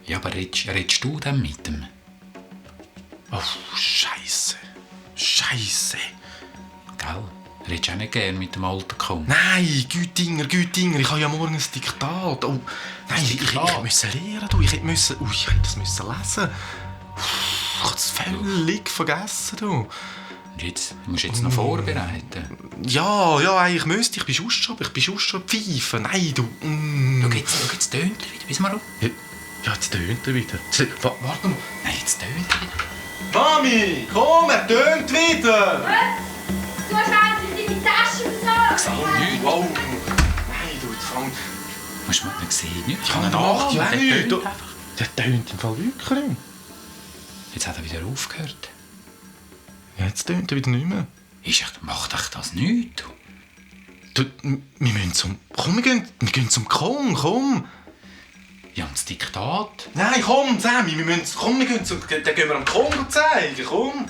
Ja, aber redest du denn mit dem? Oh, Scheisse. Scheisse. Gell? Redest du auch nicht gerne mit dem alten Kong? Nein, Gütinger. Ich habe ja morgen ein Diktat. Oh, nein, ich musste lernen. Ich hätte das müssen lesen. Ich habe es völlig vergessen. Du. Und jetzt? Musst du jetzt noch vorbereiten? Ja, eigentlich müsste ich. Ich bin schon pfeifen. Nein, du. Schau, jetzt tönt er wieder. Bis mal auf. Ja, jetzt tönt er wieder. Warte mal. Nein, jetzt tönt er wieder. Mami, komm, er tönt wieder. Was? Du hast endlich deine Tasche Ich sehe nichts. Wow. Nein, du, jetzt fang... Man sieht nichts. Ich habe eine Acht. Nein, der tönt im Fall wirklich. Jetzt hat er wieder aufgehört. Ja, jetzt tönt er wieder nicht mehr. Macht euch das nicht? Du, wir müssen zum... Komm, wir gehen zum Kong, komm. Ja, und das Diktat? Nein, komm, Sammy, wir müssen... Komm, wir gehen zum... Den gehen wir am Kong zeigen, komm.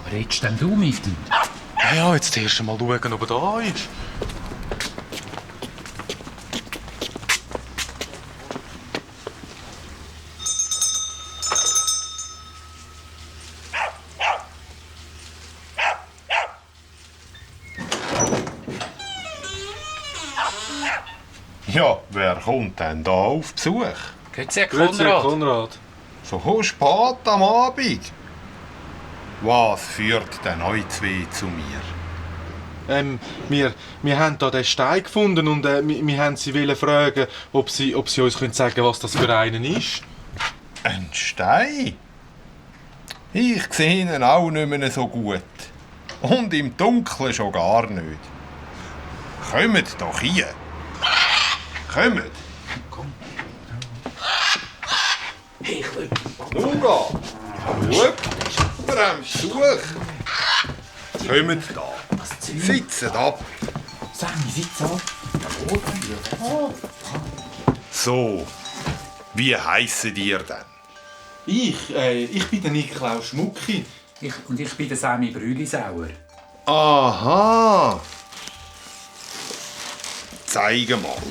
Aber redest denn du mit ihm? Ja, jetzt erst mal schauen, ob er da ist. Ja, wer kommt denn da auf Besuch? Grüezi, Herr Konrad. So spät am Abend. Was führt denn euch zwei zu mir? Wir haben hier den Stein gefunden und wir haben sie fragen, ob sie uns sagen können, was das für einen ist. Ein Stein? Ich sehe ihn auch nicht mehr so gut. Und im Dunkeln schon gar nicht. Kommt doch hier. Kommt. Komm. Hey, Nuga. Schau. Wir haben Besuch. Kommt da. Sitzt ab. Sammy, sitz ab. So, wie heissen ihr denn? Ich bin der Niklaus Schmucki. Und ich bin der Sammy Brülisauer. Aha. Zeig mal.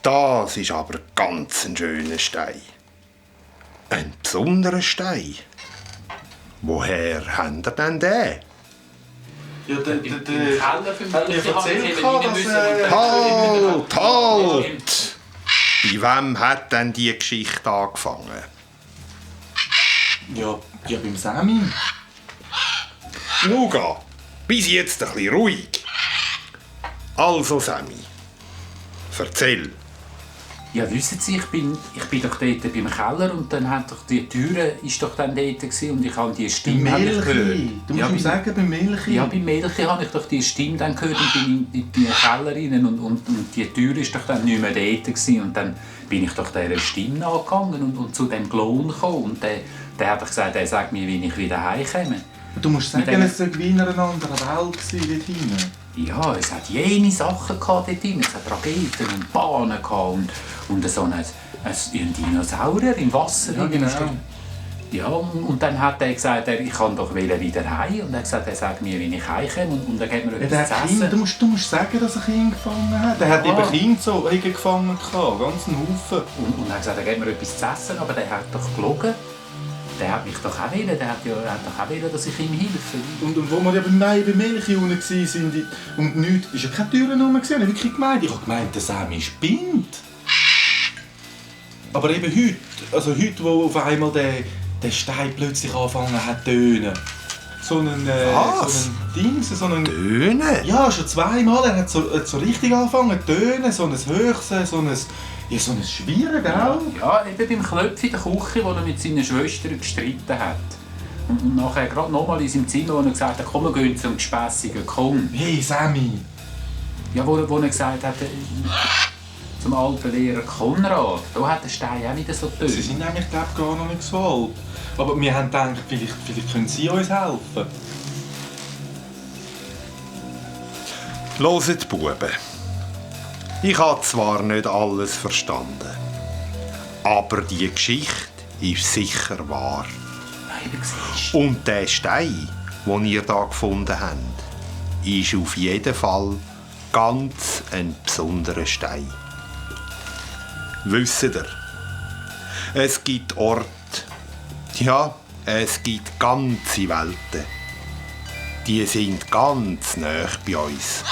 Das ist aber ganz ein schöner Stein. Ein besonderer Stein. Woher habt ihr denn den? Ja, der Im Keller für mich. Halt! Bei wem hat denn die Geschichte angefangen? Ja, beim Sammy. Nuga, bis jetzt ein bisschen ruhig. Also, Sammy, erzähl. Ja, wissen Sie, ich bin doch dort beim Keller und dann hat doch die Türe ist doch dann dort gewesen und ich habe die Stimme gehört. Du musst ihm sagen, beim Milchi. Ja, beim Milchi habe ich doch die Stimme dann gehört und bin in den Keller rein und die Tür ist doch dann nicht mehr dort gewesen. Und dann bin ich doch dieser Stimme nachgegangen und zu dem Klon gekommen und der hat doch gesagt, er sagt mir, wie ich wieder heimkomme. Du musst sagen, es war wie in einer anderen Welt dort hinten. Ja, es hat jene Sachen dort drin. Es hat Raketen und Bahnen und so ein Dinosaurier im Wasser. Ja, genau. Ja, und dann hat er gesagt, ich kann doch wieder heim. Und er hat gesagt, er sagt mir, wie ich heimkomme und er gibt mir etwas zu essen. Du musst sagen, dass er Kinder gefangen hat. Er hat eben Kinder so gefangen, ganz einen Haufen. Und er hat gesagt, er gibt mir etwas zu essen, aber der hat doch gelogen. Der hat mich doch auch wollen, der hat doch auch wollen, dass ich ihm helfe. Und wo wir ja bei Milchi unten waren und nichts, ist ja keine Türen rum, ich habe wirklich gemeint, der Sammy spinnt. Aber eben heute, wo auf einmal der Stein plötzlich angefangen hat zu tönen. So ein Dings, so ein... Tönen? Ja, schon zweimal, er hat so richtig angefangen zu tönen, so ein Höchsen, so ein Schwirren, gell? Ja, eben beim Klöpfi in der Küche, wo er mit seinen Schwestern gestritten hat. Und nachher gerade nochmal in seinem Zimmer, wo er gesagt hat, komm, wir gehen zum Gespässigen, komm. Hey, Sammy! Ja, wo er gesagt hat, zum alten Lehrer Konrad, da hat der Stein auch wieder so tönt. Sie sind eigentlich, glaube ich, gar noch nicht so alt. Aber wir haben gedacht, vielleicht können Sie uns helfen. Hört, Buben. Ich habe zwar nicht alles verstanden, aber die Geschichte ist sicher wahr. Und der Stein, den ihr hier gefunden habt, ist auf jeden Fall ganz ein besonderer Stein. Wisst ihr, es gibt Orte, ja, es gibt ganze Welten. Die sind ganz nah bei uns.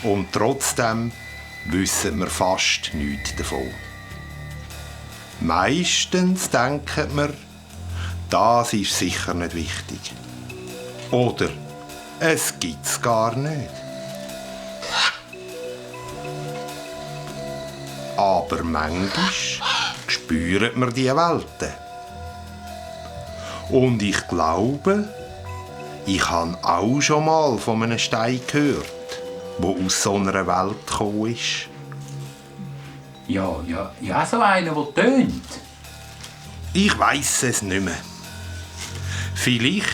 Und trotzdem wissen wir fast nichts davon. Meistens denken wir, das ist sicher nicht wichtig. Oder es gibt es gar nicht. Aber manchmal spüren wir diese Welten. Und ich glaube, ich habe auch schon mal von einem Stein gehört, der aus so einer Welt gekommen ist. Ja, so einer, der tönt. Ich weiss es nicht mehr. Vielleicht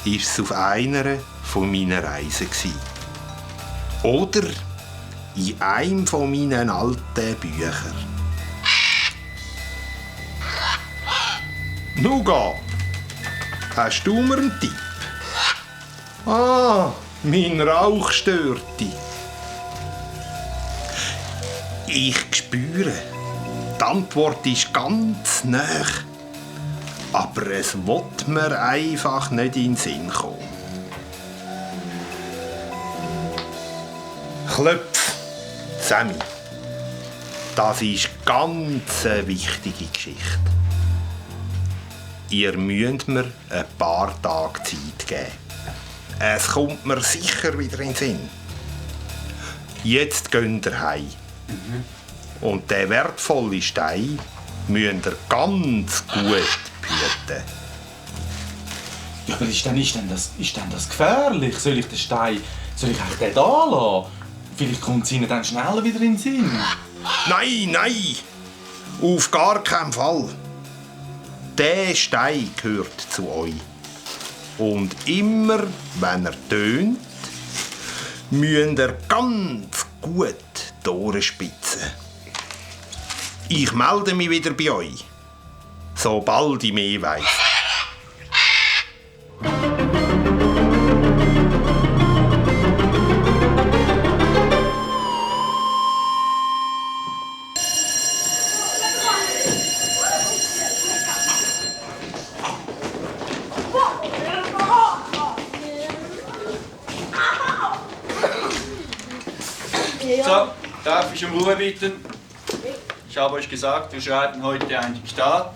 war es auf einer von meinen Reisen. Oder in einem von meinen alten Büchern. Nuga, hast du mir einen Tipp? Ah, mein Rauch stört dich. Ich spüre, die Antwort ist ganz nah. Aber es will mir einfach nicht in den Sinn kommen. Klöpf, Sammy, das ist ganz eine wichtige Geschichte. Ihr müsst mir ein paar Tage Zeit geben. Es kommt mir sicher wieder in den Sinn. Jetzt geht ihr heim. Und den wertvollen Stein müsst ihr ganz gut behüten. Ja, aber ist denn das gefährlich? Soll ich eigentlich den da lassen? Vielleicht kommt es Ihnen dann schneller wieder in den Sinn. Nein! Auf gar keinen Fall. Der Stein gehört zu euch. Und immer, wenn er tönt, müsst ihr ganz gut die Ohren spitzen. Ich melde mich wieder bei euch, sobald ich mehr weiss. So, darf ich um Ruhe bitten? Ich habe euch gesagt, wir schreiben heute ein Diktat.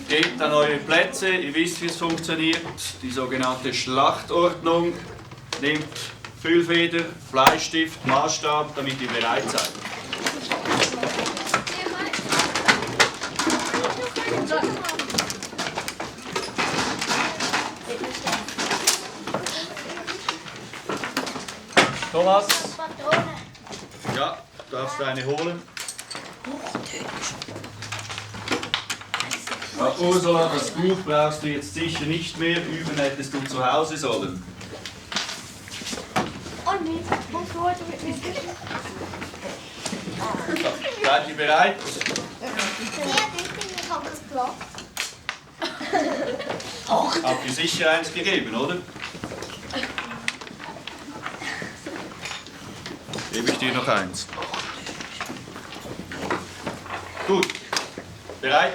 Geht an eure Plätze, ihr wisst, wie es funktioniert. Die sogenannte Schlachtordnung. Nehmt Füllfeder, Bleistift, Maßstab, damit ihr bereit seid. Thomas? Ja, du darfst eine holen. Ja, Ursula, das Buch brauchst du jetzt sicher nicht mehr. Üben hättest du zu Hause sollen. So, seid ihr bereit? Habt ihr sicher eins gegeben, oder? Gebe ich dir noch eins. Gut. Bereit?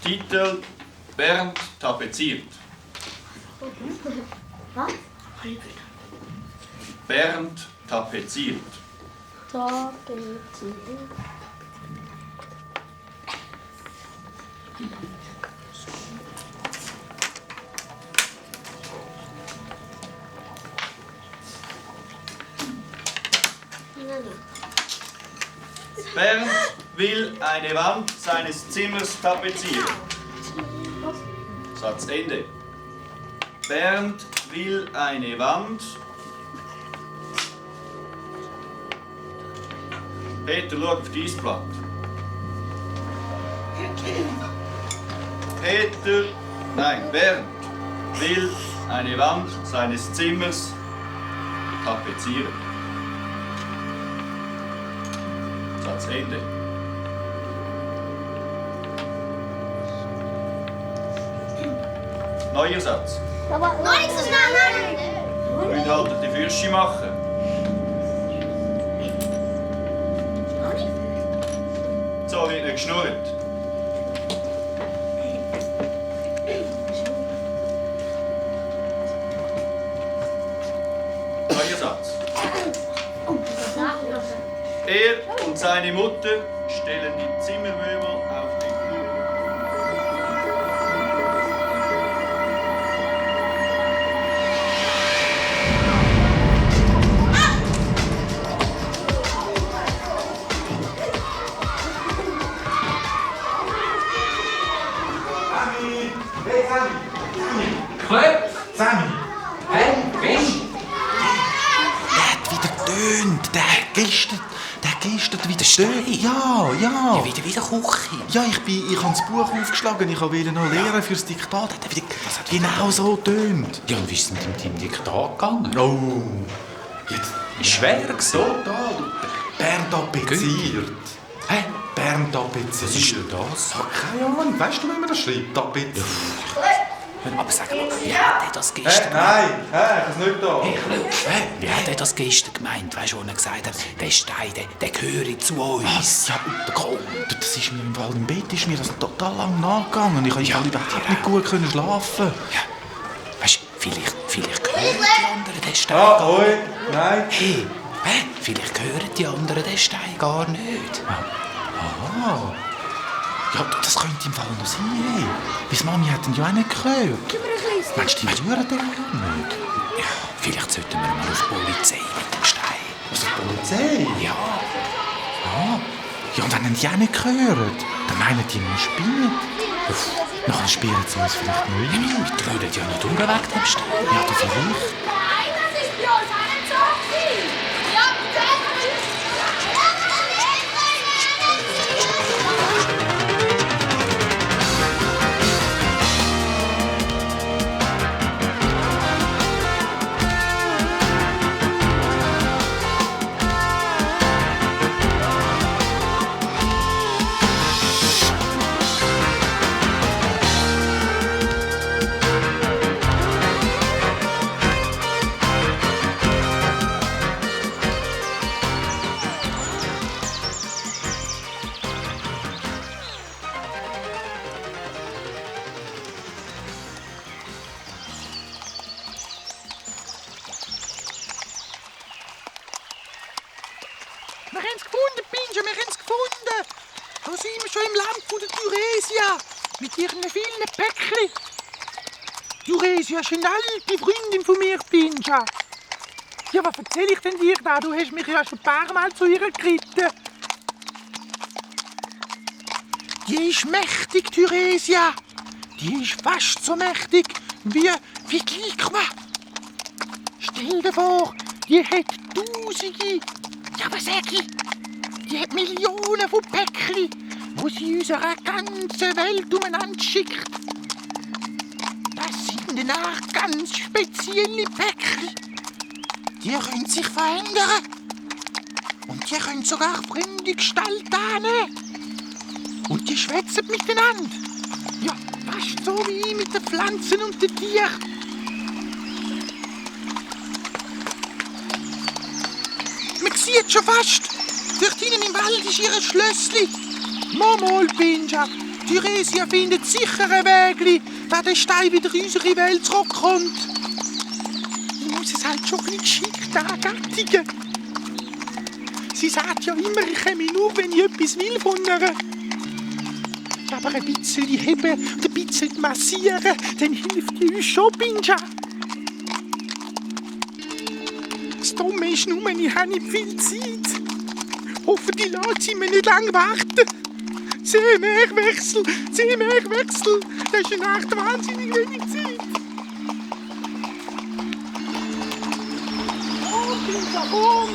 Titel: Bernd tapeziert. Was? Bernd tapeziert. Tapeziert. Bernd will eine Wand seines Zimmers tapezieren. Satz Ende. Bernd will eine Wand. Peter, schau auf dieses Blatt. Bernd will eine Wand seines Zimmers tapezieren. Satz Ende. Neuer Satz. Noch nicht so schnell, Könnt halt die Fürsche machen. So wird nicht geschnurrt. Neuer Satz. Er und seine Mutter stellen die Zimmermöbel auf den Flur. Klöpp! Sammy! Hey, bist du? Der hat wieder tönt. Der gestern wieder tönt. Ja. Ja, wieder Küche. Ja, ich habe das Buch aufgeschlagen. Ich wollte noch lernen fürs Diktat. Der hat wieder genau so tönt. Ja, und wie ist es mit dem Diktat gegangen? Oh. Jetzt. Ist schwer gewesen. Total. Bernd tapeziert. Hä? Bernd tapeziert. Was ist denn das? Keine Ahnung. Weißt du, wie man das schreibt? Tapeziert. Aber sag mal, wie hat er das gestern Nein, ich ist nicht da. Wie hat er das gestern gemeint? Weißt du, wo er gesagt hat, der Stein, der gehört zu uns. Ja, komm. Das ist mir im Fall im Bett ist mir das total lang nachgegangen. Ich konnte überhaupt nicht gut schlafen. Ja. Weißt du, vielleicht gehören die anderen den Stein gar nicht. Nein. Hey, vielleicht gehören die anderen den Stein gar nicht. Aha. Ja, das könnte im Fall noch sein. Meine Mami hat ihn ja auch nicht gehört. Meinst du, die hören den nicht? Ja, vielleicht sollten wir mal auf die Polizei mit dem Stein. Was, auf die Polizei? Ja. Ja, und wenn die auch nicht gehört, dann meinen die, wir spinnen. Nachher spielen sie uns vielleicht nicht. Ja, wir trödeln ja nicht weg dem Stein. Ja, du vielleicht. Nein, das ist bloß eine Zombie! Ja, haben es gefunden, Pinja, wir haben es gefunden. Da sind wir schon im Land von der Thuresia. Mit ihren vielen Päckchen. Thuresia ist eine alte Freundin von mir, Pinja. Ja, was erzähl ich denn dir da? Du hast mich ja schon ein paar Mal zu ihr geritten. Die ist mächtig, Thuresia. Die ist fast so mächtig wie Glikma. Stell dir vor, die hat Tausende, ja was sag ich, die hat Millionen von Päckchen, die sie in unserer ganzen Welt umeinander schickt. Das sind danach ganz spezielle Päckchen. Die können sich verändern. Und die können sogar fremde Gestalt annehmen. Und die schwätzen miteinander. Ja, fast so wie mit den Pflanzen und den Tieren. Man sieht schon fast. Dort hinten im Wald ist ihr Schlössli. Mal, Pinja. Thuresia findet sicher einen Weg, wenn der Stein wieder in unsere Welt zurückkommt. Ich muss es halt schon ein bisschen geschickt angattigen. Sie sagt ja immer, ich komme nur, wenn ich etwas will von ihr. Aber ein bisschen heben und ein bisschen massieren, dann hilft die uns schon, Pinja. Das Dumme ist nur, ich habe nicht viel Zeit. Hoffentlich lässt sie mich nicht lange warten. 10 Meerwechsel, das ist echt wahnsinnig wenig Zeit. Oh, Pinja, komm!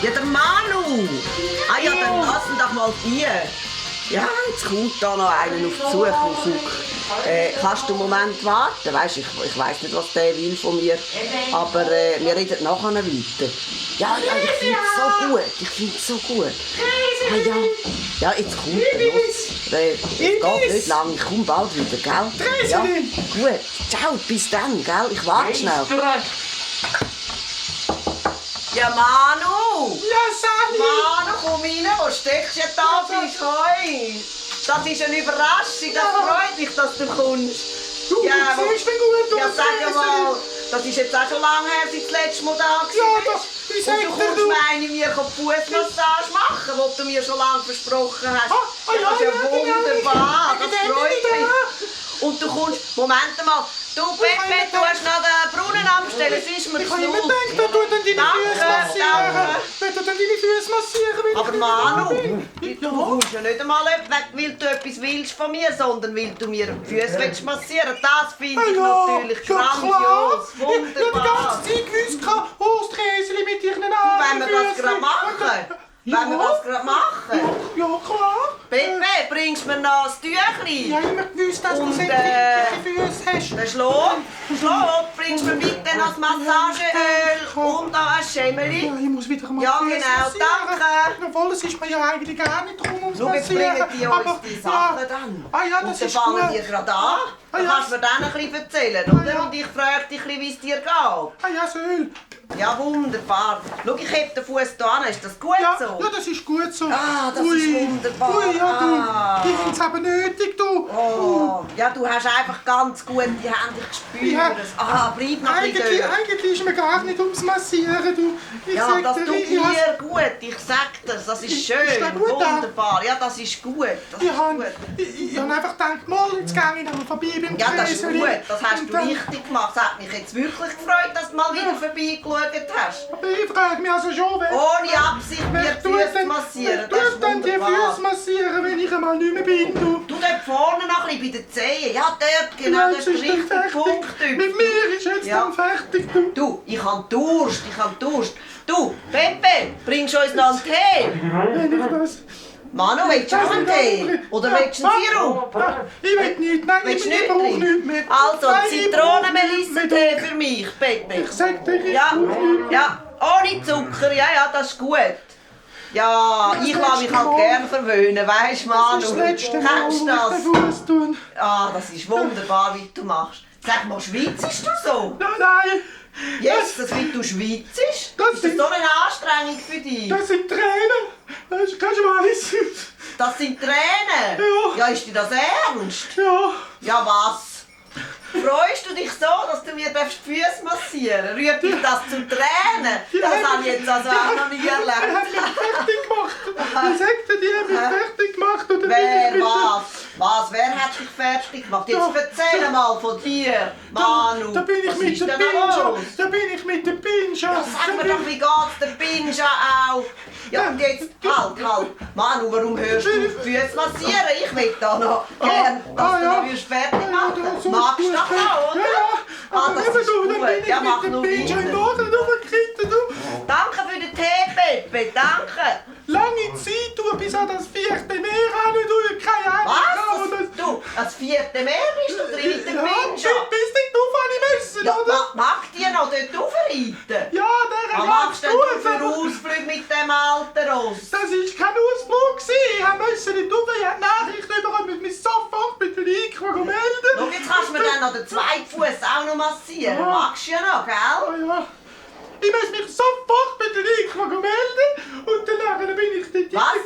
Ja, der Manu! Ah ja, dann lass ihn doch mal die. Ja, jetzt kommt da noch einer auf Besuch, Fuck. Kannst du einen Moment warten? Weisst, ich weiss nicht, was der will von mir. Aber wir reden nachher weiter. Ja, ich finde es so gut. Ah ja. Ja, jetzt kommt er, los. Es geht nicht lang, ich komme bald wieder, gell? Ja, gut. Ciao, bis dann, gell? Ich warte schnell. Ja, Manu! Ja, Sally! Manu, komm rein, wo steckst du jetzt da? Hoi! Das ist eine Überraschung, das freut mich, dass du kommst. Du siehst mir gut aus. Ja, sag mal, das ist jetzt auch schon lange her, seit das letzte Mal da warst. Ja, wie sagt du kommst meine, mir Fußmassage machen, die du mir schon lange versprochen hast. Das ist ja wunderbar, das freut mich. Und du kommst, Moment mal, du Pepe, du hast noch den Brunnen anstellen, sonst mir ich habe immer gedacht, da tut dann deine Füße massieren. Da tut dann deine Füße massieren. Aber Manu, du kommst ja nicht einmal weg, weil du etwas willst von mir, sondern weil du mir die Füße willst massieren. Das finde ich natürlich grandios, wunderbar. Ich habe die ganze Zeit gewusst, Horst Häseli mit ihren Armen. Wenn wir das gerade machen? Wenn wir das gerade machen? Ja, klar. Pepe, bringst du mir noch ein Tüchlein? Ich habe immer gewusst, dass du solche Füße hast. Den Schloss, bringst du mir bitte noch das Massageöl und noch ein Schemmeli? Ja, ich muss wieder mal ja, genau, danke. Obwohl, es ist mir ja eigentlich gar nicht darum ums Schau, jetzt bringen die uns die Sachen dann. Ah ja, das und ist dann gut. fangen die gerade an. Dann kannst du mir dann ein bisschen erzählen, oder? Und ich frage dich, wie es dir geht. Ah ja, Söhl. Ja, wunderbar. Schau, ich heb den Fuß hier an. Ist das gut so? Ja, das ist gut so. Ah, das ist wunderbar. Ui, ja, du. Ich find's aber nötig, du. Oh, ja, du hast einfach ganz gut die Hände. Ich spüre Ja. es. Ah, bleib noch ein bisschen dort. Eigentlich ist mir gar nicht ums Massieren, du. Ja, das tut mir gut. Ich sag das ist schön. Ist das gut, wunderbar. Ja, das ist gut. Ich habe einfach gedacht, mal, jetzt gehe ich noch vorbei beim Ja, das ist Käseli. gut. Das hast Und du dann- richtig gemacht. Es hat mich jetzt wirklich gefreut, dass du mal wieder vorbeigeschaut hast. Aber ich frage mich also schon, wer... Ohne Absicht mir die Füße zu massieren. Das ist Wer tut denn die wunderbar. Füße massieren, wenn ich einmal nicht mehr bin, du? Du dort vorne noch ein bisschen bei den Zehen. Ja, dort, genau, Ja, dort jetzt der ist dann richtige fertig. Punkt. Mit mir ist jetzt dann fertig, du. Du, ich habe Durst. Du, Pepe, bringst du uns noch einen Tee? Wenn ich das Manu, willst du auch einen Tee? Oder willst du einen Sirup? Ich will nichts, nein, Willst du ich nicht brauche trinken? nichts mehr. Also, Nein, Zitronenmelissentee für mich, Pepe. Ich sag dir, ich Ja, brauche nichts. ja, ohne Zucker, ja, das ist gut. Ja, ich lasse mich halt gerne verwöhnen, weisst du, Manu? Das ist das letzte Mal, Kennst du wo ich das? den Fuß tue. Ah, das ist wunderbar, wie du machst. Sag mal, schweizest du so? Nein. Jesus, wie du schweizest? Ist das so eine Anstrengung für dich? Das sind Tränen. Das ist kein Schweiß. Das sind Tränen? Ja. Ja, ist dir das ernst? Ja. Ja, was? Freust du dich so, dass du mir die Füße massieren darfst? Rührt dich das zu Tränen? Das habe ich jetzt also auch noch nie erlebt. Er hat mich fertig gemacht. Ich sagte, die haben mich fertig gemacht. Oder Wer, was? Was? Wer hat dich fertig gemacht? Jetzt erzähl mal von dir, Manu. Da bin ich Was mit ist der denn Pinscha. los? Da bin ich mit der Pinscha. Ja, sag mir doch, wie geht's der Pinscha auch? Ja, und jetzt, halt. Manu, warum hörst du auf die Füße massieren? Ich will da noch gern, dass du noch fertig machen willst. Magst du das auch, oder? Ja, das ist gut. Ja, mach nur Pinscha im weiter. Norden rumgekriegt. Danke für den Tee, Pepe, danke. Lange Zeit, du bis an das 4. Meer an, du keine Ahnung. Was? Du, das 4. Meer bist du drin mit dem Pinscha? Ja, bis nicht auf eine müssen, Ja, oder? mag die noch dort raufreiten? Ja, der Was machst denn du für Ausflüge mit dem alten Ross? Das war kein Ausflug. Ich musste nicht rauf. Ich habe Nachricht bekommen, ich muss mich sofort bei der Leikwa melden. Schau, jetzt kannst du mir dann noch den zweiten Fuß auch noch massieren. Ja. Magst du ja noch, gell? Ja. Ich muss mich sofort bei der Leikwa melden und dann bin ich dort Was?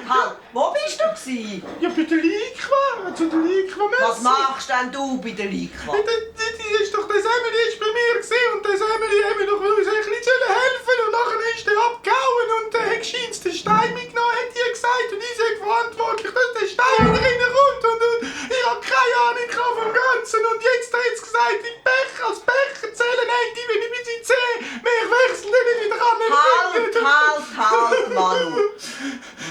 Halt. Wo bist du gewesen? Ja, bei der Leikwa. Zu der Leikwa müssen. Was machst denn du bei der Leikwa? Die ist doch, der Semeli ist bei mir gewesen und der Semeli hat mir doch uns ein bisschen helfen und nachher ist der abgehauen und der hat gescheit den Stein mitgenommen, hat die gesagt und ich sage verantwortlich, dass der Stein wieder reinkommt und ich habe keine Ahnung vom Ganzen und jetzt hat es gesagt, die Becher als Becher zählen nicht, die will ich bis in 10 mehr wechseln, dann nicht wieder an. Halt, Manu.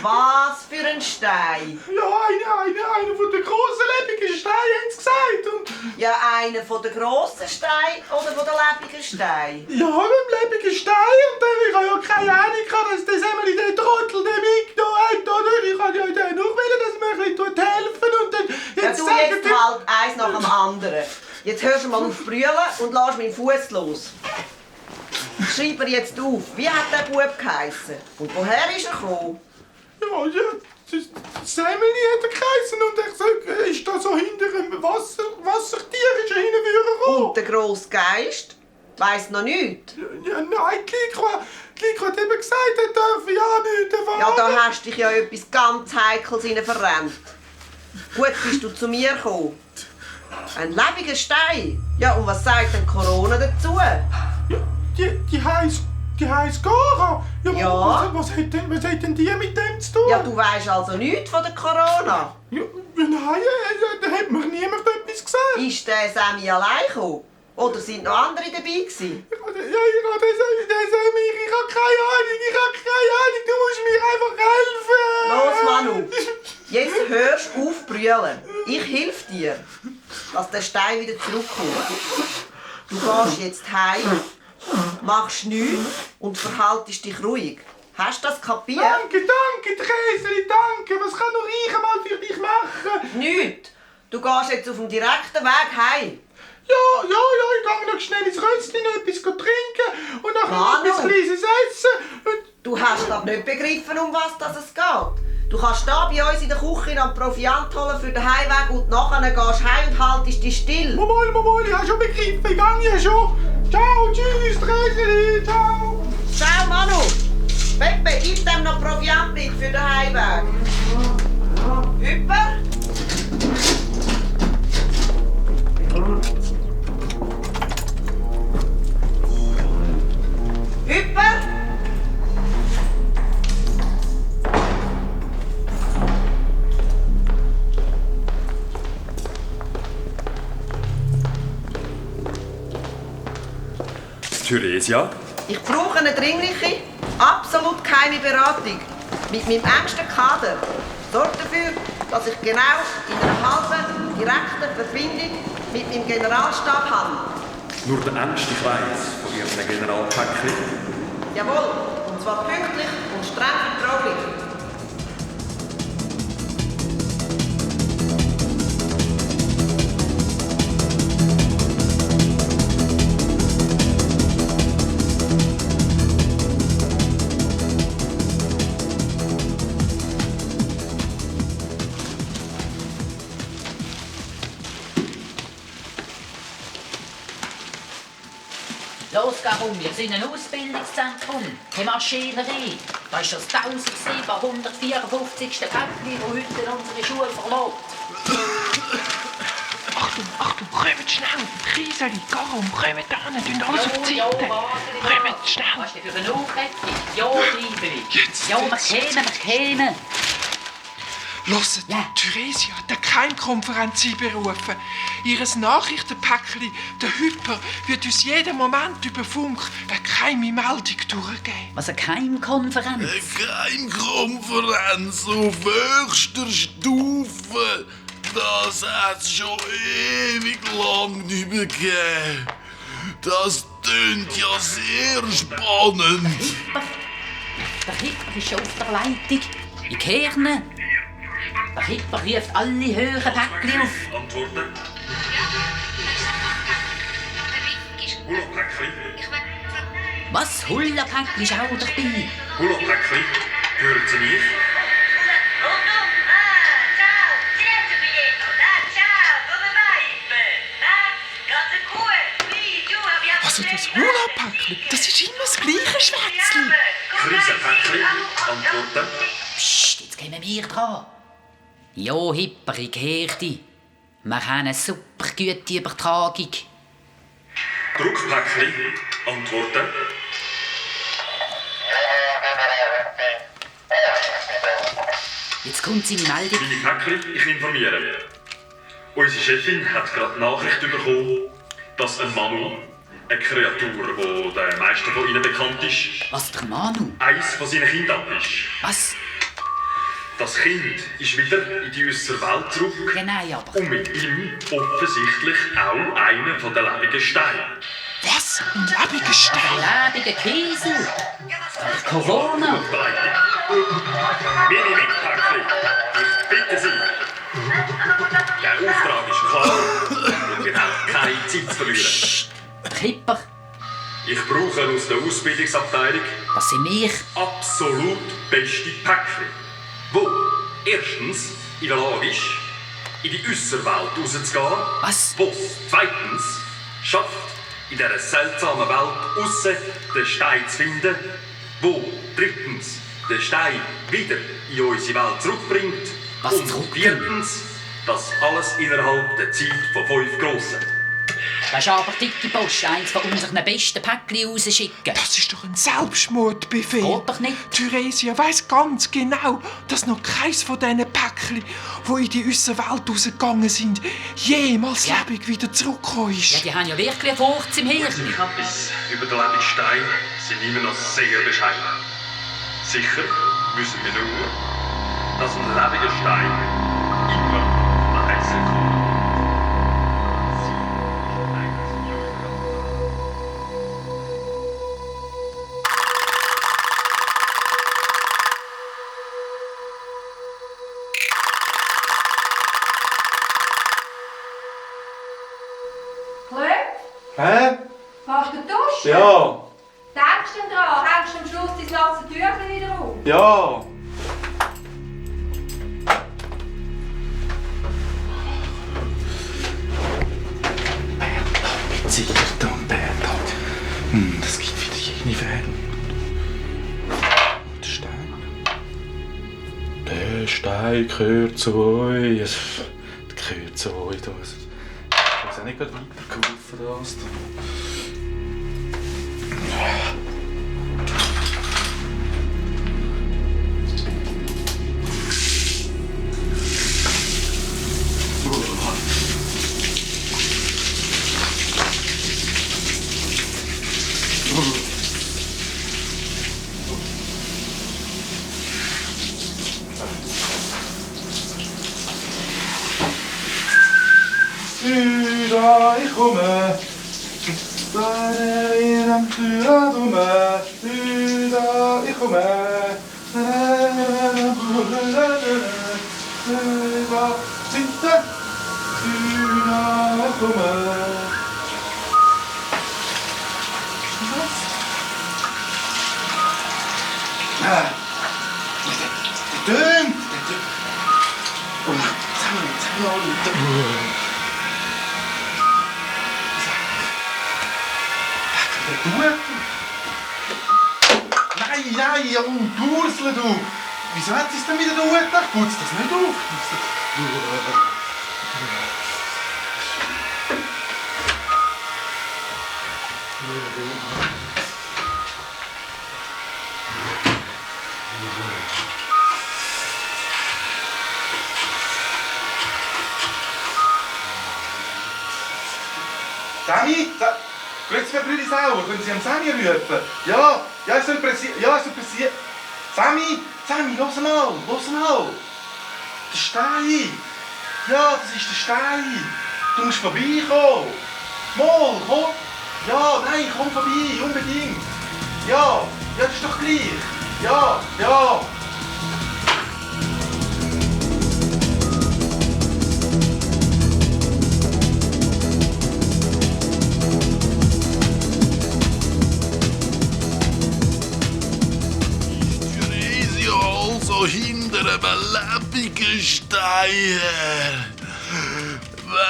Was für ein Stein? Ja, einer von den grossen lebendigen Steinen haben sie gesagt. Und ja, einer von den grossen Steinen oder von den lebenden Steinen? Ja, mit dem lebenden Stein. Und dann, ich habe ja keine Ahnung, dass der Semeli den Trottel den mitgenommen hat, oder? Ich kann ja den auch wollen, dass mir ein bisschen helfen und dann... Ja, du jetzt halt eins nach dem anderen. Jetzt hörst du mal auf brüllen und lass meinen Fuß los. Ich schreibe jetzt auf. Wie hat der Bub geheissen? Und woher ist er gekommen? Ja, Semeli hat er geheissen und er sagt, ist da so hinter einem Wassertier, ist er hinten. Und der grosse Geist? Weiss noch nichts? Ja, nein, die Kliko hat eben gesagt, er darf ja nicht erfahren. Ja, da hast du dich ja etwas ganz Heikles verrennt. Gut bist du zu mir gekommen. Ein lebendiger Stein. Ja, und was sagt denn Corona dazu? Ja, die heisst Cora. Ja. Was hat denn die mit dem zu tun? Ja, du weisst also nichts von der Corona? Ja, nein, da hat mir niemand etwas gesagt. Ist der Sammy allein gekommen? Oder sind noch andere dabei gewesen? Ja, ich habe keine Ahnung, du musst mir einfach helfen. Los, Manu, jetzt hörst du auf zu brüllen. Ich helfe dir, dass der Stein wieder zurückkommt. Du gehst jetzt heim, machst nichts und verhaltest dich ruhig. Hast du das kapiert? Danke, Treseli, danke. Was kann nur ich einmal für dich machen? Nichts. Du gehst jetzt auf dem direkten Weg heim. Ja, ich gehe noch schnell ins Röstchen etwas trinken und nachher noch etwas Kleines essen. Du hast glaub nicht begriffen, um was es geht. Du kannst hier bei uns in der Küche noch Proviant holen für den Heimweg und nachher gehst du heim und haltest dich still. Mal, ich habe schon begriffen, ich gehe ja schon. Ciao, tschüss, Treseli, ciao. Ciao, Manu. Pepe, gib dem noch Proviant mit für den Heimweg. Hüpper. Hüpper! Theresia? Ich brauche eine dringliche, absolut geheime Beratung mit meinem engsten Kader. Sorgt dafür, dass ich genau in einer halben direkten Verbindung mit meinem Generalstab habe. Nur der engste Kreis von Ihrem Generalpäckchen? Jawohl, und zwar pünktlich und streng vertraulich. Los, Garum, wir sind ein Ausbildungszentrum. Die Maschinerie. Das ist das 1754. Päckchen, das heute unsere Schule verlässt. Achtung, kommt schnell! Kriseli, Garum, kommt hin, tun alles auf die Seite! Kommt schnell! Was ist denn für eine Aufrettung? Ja, Liebling! Ja, wir kämen! Hört, Theresia hat eine Keimkonferenz einberufen. Ihres Nachrichtenpäckchen, der Hyper, wird uns jeden Moment über Funk eine geheime Meldung durchgeben. Was, eine Keimkonferenz? Eine Keimkonferenz auf höchster Stufe. Das hat es schon ewig lang nicht mehr gegeben. Das tönt ja sehr spannend. Der Hyper ist schon auf der Leitung. In Kerne. Der Hyper ruft alle höheren Päckchen auf. Antworten. Hula-Päckchen. Was? Hula-Päckchen ist auch dabei. Hula-Päckchen. Hören Sie mich? Also das Hula-Päckchen, das ist immer das gleiche Schwätzchen. Krisenpäckchen. Antworten. Psst, jetzt kommen wir dran. Ja, Hyper, ich höre dich. Wir haben eine super gute Übertragung. Druckpäckchen. Antworten. Jetzt kommt seine Meldung. Meine Päckchen, ich informiere. Unsere Chefin hat gerade Nachricht bekommen, dass ein Manu, eine Kreatur, die den meisten von Ihnen bekannt ist. Was, der Manu? Eins von seinen Kindern ist. Was? Das Kind ist wieder in die äußere Welt zurück. Ja, nein, aber. Und mit ihm offensichtlich auch einer von den lebenden Steinen. Was? Ein lebendiger Stein? Ein lebendiger Kiesel? Corona? Meine Mitpäckchen, ich bitte Sie. Der Auftrag ist klar und wir haben keine Zeit zu verlieren. Hyper. Ich brauche aus der Ausbildungsabteilung das sind wir. Absolut beste Päckchen, wo erstens in der Lage ist, in die äußere Welt rauszugehen. Was? Wo zweitens schafft, in dieser seltsamen Welt aussen den Stein zu finden. Wo drittens den Stein wieder in unsere Welt zurückbringt. Was und viertens das alles innerhalb der Zeit von 5 Grossen. Das ist aber dicke Post, eins von unseren besten Päckchen rausschicken. Das ist doch ein Selbstmordbefehl. Geht doch nicht. Theresia weiss ganz genau, dass noch keins von diesen Päckchen, die in die äußere Welt rausgegangen sind, jemals lebendig wieder zurückgekommen ist. Ja, die haben ja wirklich eine Furcht im Hirn. Unsere Kenntnisse über den lebenden Stein sind immer noch sehr bescheiden. Sicher wissen wir nur, dass ein lebendiger Stein immer nach Essen kommt. Hä? Kannst du duschen? Ja. Denkst du denn dran? Hängst du am Schluss dein nasses Tüchlein wieder auf? Ja. Zittert und Bernhard. Das gibt wieder jene Währung. Der Stein. Der Stein gehört zu euch. Der gehört zu euch. Ich weiß auch nicht gerade weitergeholfen, das. Tüda, ich komme. Bei in am Tüda dumme. Tüda, ich komme. Tüda, sitte. Tüda, ich komme. Dön! Oh, jetzt haben wir alle. tut er? Nein, ja, und du, Ursel, du. Wieso hat sie es denn wieder da unten? Ich putze das nicht auf. Sammy, grüezi mir Brüder sauer, können Sie am Sammy rufen? Ja, es soll passieren. Sammy, los mal. Der Stein. Ja, das ist der Stein. Du musst vorbeikommen. Mal, komm. Ja, nein, komm vorbei, unbedingt. Ja, das ist doch gleich. Ja. Also hinter einem lebenden Stein her.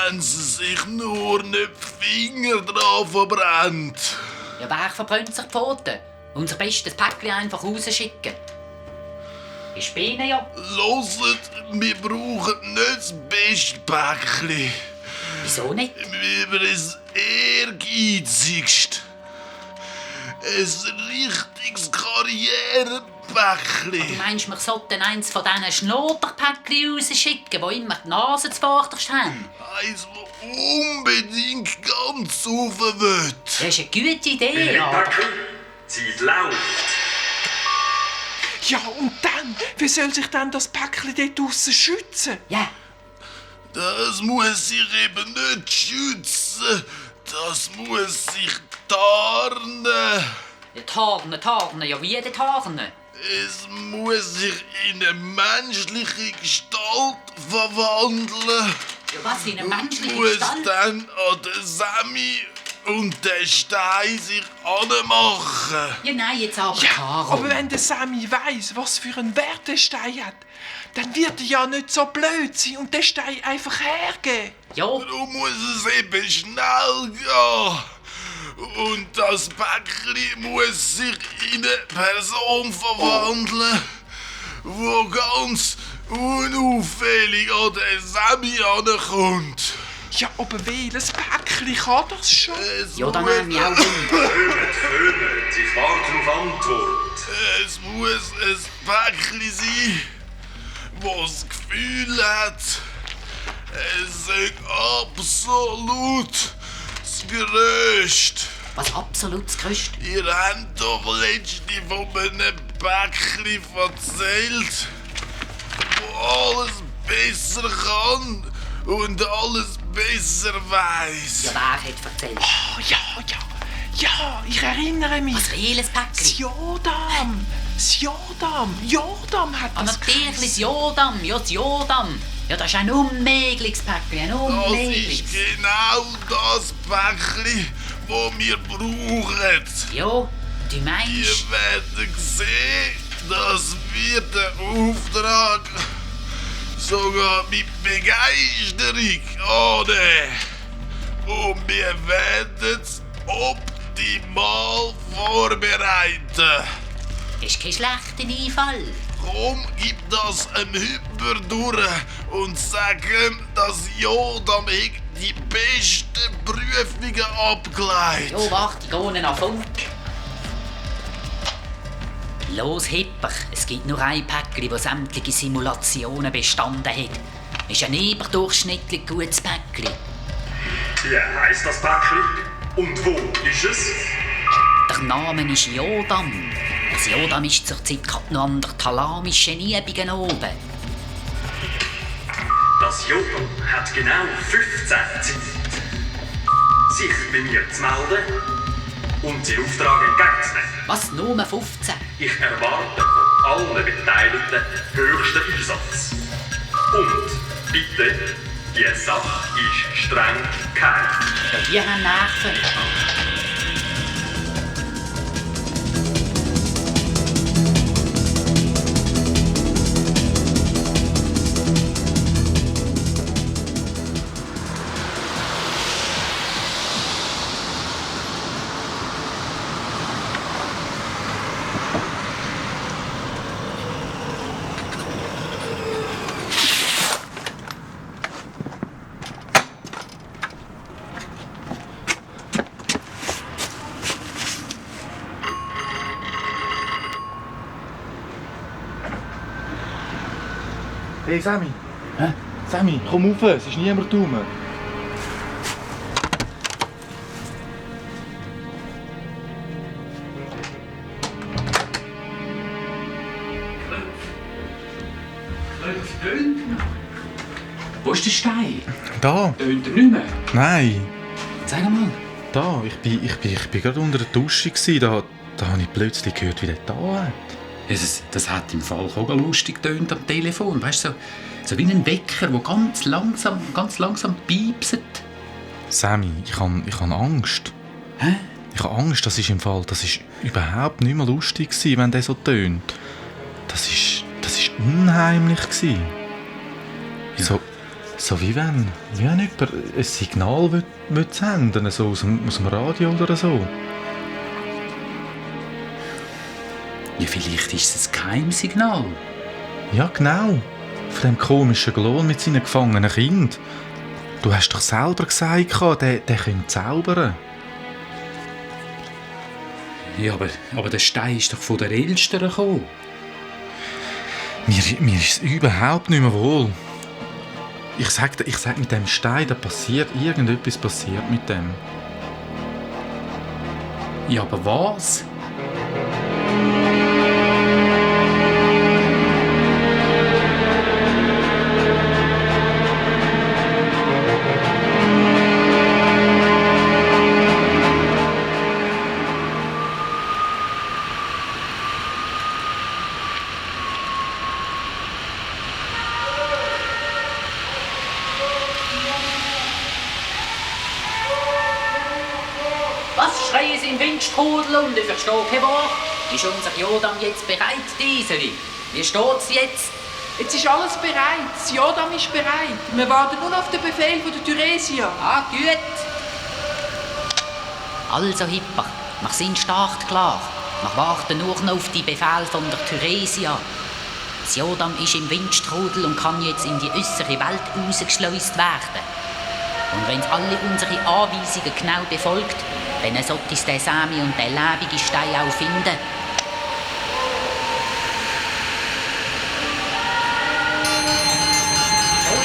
Wenn sie sich nur nicht die Finger dran verbrennt. Ja, wer verbrennt sich die Pfoten? Unser bestes Päckchen einfach rausschicken. Ich bin ja. Hört, wir brauchen nicht das beste Päckchen. Wieso nicht? Wir brauchen das ehrgeizigste. Ein richtiges Karrierepäckchen. Du meinst, wir sollten eins von diesen Schnotterpäckchen rausschicken, die immer die Nase zuvorderst haben? Eins, das unbedingt ganz rauf will. Das ist eine gute Idee, Liebe aber... Päckchen, Zeit läuft. Ja, und dann? Wie soll sich dann das Päckchen dort draussen schützen? Ja. Das muss sich eben nicht schützen. Das muss sich tarnen. Ja, tarnen. Ja, wie denn tarnen? Es muss sich in eine menschliche Gestalt verwandeln. Ja, was in eine menschliche muss Gestalt? Dann an den Sammy und den Stein sich anmachen. Ja, nein, jetzt aber, Ja, Caro. aber wenn der Sammy weiss, was für einen Wert der Stein hat, dann wird er ja nicht so blöd sein und den Stein einfach hergeben. Ja. Du musst es eben schnell gehen. Und das Päckchen muss sich in eine Person verwandeln, die ganz unauffällig an den Sammy ankommt. Ja, aber welches Päckchen kann das schon? Ja, dann nehme ich auch hin. Kommt, ich warte auf Antwort. Es muss ein Päckchen sein, das Gefühl hat, es ist absolut das Größte. Was absolut das Größte? Ihr habt doch letztens von einem Päckchen erzählt, wo alles besser kann und alles besser weiss. Ja, wer hat erzählt? Oh, ja, ich erinnere mich. Was welches Päckchen? Das Jodam hat das natürlich das Jodam. Ja, das Jodam. Ja, das ist ein unmögliches Päckchen, ein unmögliches. Das ist genau das Päckchen, das wir brauchen. Ja, du meinst... Ihr werdet sehen, das wird der Auftrag sogar mit Begeisterung annehmen. Und wir werden es optimal vorbereiten. Ist kein schlechter Einfall. Komm, gib das einem Hüpper durch und sag ihm, dass Jodam die besten Prüfungen abgeleitet. Ja, warte, ich gehe nach Funk. Los, Hipper, es gibt nur ein Päckchen, das sämtliche Simulationen bestanden hat. Ist ein überdurchschnittlich gutes Päckchen. Wie heisst das Päckchen? Und wo ist es? Der Name ist Jodam. Das Jodam ist zurzeit gerade noch an der thalamischen Übungen oben. Das Jodam hat genau 15 Zeit, sich bei mir zu melden und seinen Auftrag entgegenzunehmen. Was, nur 15? Ich erwarte von allen Beteiligten höchsten Einsatz. Und bitte, die Sache ist streng geheim. Ja, die haben Nerven. Hey Sammy. Hä? Sammy, komm rauf, es ist niemand rum. Wo ist der Stein? Da. Tönt er nicht mehr? Nein. Sag mal. Da, ich bin gerade unter der Dusche gsi. Da habe ich plötzlich gehört, wie der da hat. Das hat im Fall auch lustig getönt am Telefon. Weißt du, so wie ein Wecker, der ganz langsam piepset. Sammy, ich habe Angst. Hä? Ich habe Angst, das ist überhaupt nicht mehr lustig gewesen, wenn der so tönt. Das ist unheimlich gewesen. Ja. So wie wenn jemand ein Signal senden will, so aus dem Radio oder so. Ja, vielleicht ist es ein Geheimsignal. Ja, genau. Von dem komischen Glon mit seinen gefangenen Kindern. Du hast doch selber gesagt, der könnte zaubern. Ja, aber der Stein ist doch von der Elstern gekommen. Mir ist es überhaupt nicht mehr wohl. Ich sag mit dem Stein, irgendetwas passiert mit dem. Ja, aber was? Was schreien Sie im Windstrudel und ich verstehe kein Wort? Ist unser Jodam jetzt bereit, Dieseli? Wie steht's jetzt? Jetzt ist alles bereit. Das Jodam ist bereit. Wir warten nur auf den Befehl von der Theresia. Ah, gut. Also, Hipper, wir sind startklar. Wir warten nur noch auf die Befehl von der Theresia. Das Jodam ist im Windstrudel und kann jetzt in die äußere Welt rausgeschleust werden. Und wenn alle unsere Anweisungen genau befolgt, dann sollte es der Sami und der lebende Stein auch finden. Da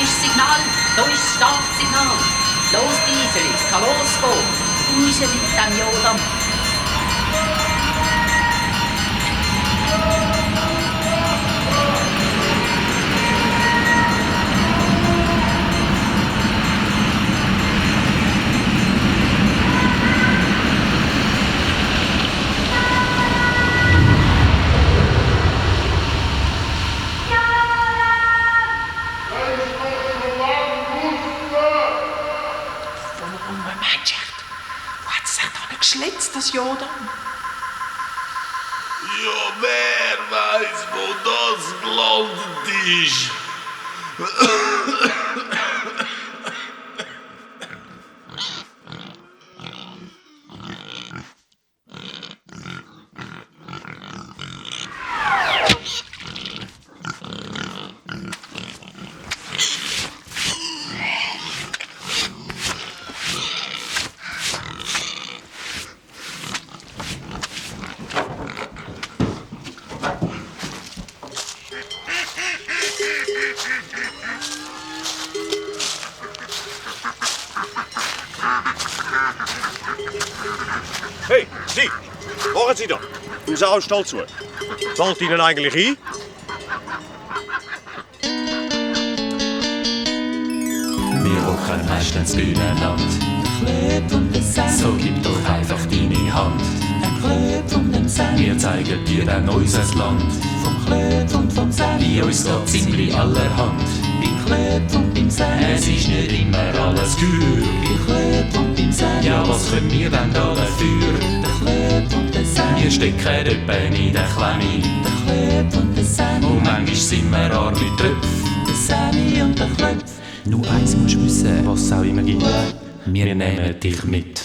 ist das Signal, da ist das Startsignal. Los, Diesel, es kann losgehen. Raus mit dem Jodam. Geschlitzt, das Jodam. Ja, wer weiß, wo das gelandet ist. Hey, Sie! Hören Sie da! Unser Ausstall zu. Fällt Ihnen eigentlich ein? Wir hocken meistens beieinander. Klöp und der Sam. So gib doch einfach deine Hand. Ein Klöp und ein Sam. Wir zeigen dir dann unser Land. Vom Klöp und vom Sam. Bei uns geht's ziemlich allerhand. Beim Klöp und beim Sam. Es ist nicht immer alles gut. Bei Klöp und beim Sam. Ja, was können wir denn da dafür? Der Klöp und der Sam. Wir stecken etwa in der Klemme. Der Klöp und der Sam. Und manchmal sind wir arm mit Tröpf. Der Sammy und der Klöpf. Nur eins musst du wissen, was es auch immer gibt. Wir nehmen dich mit.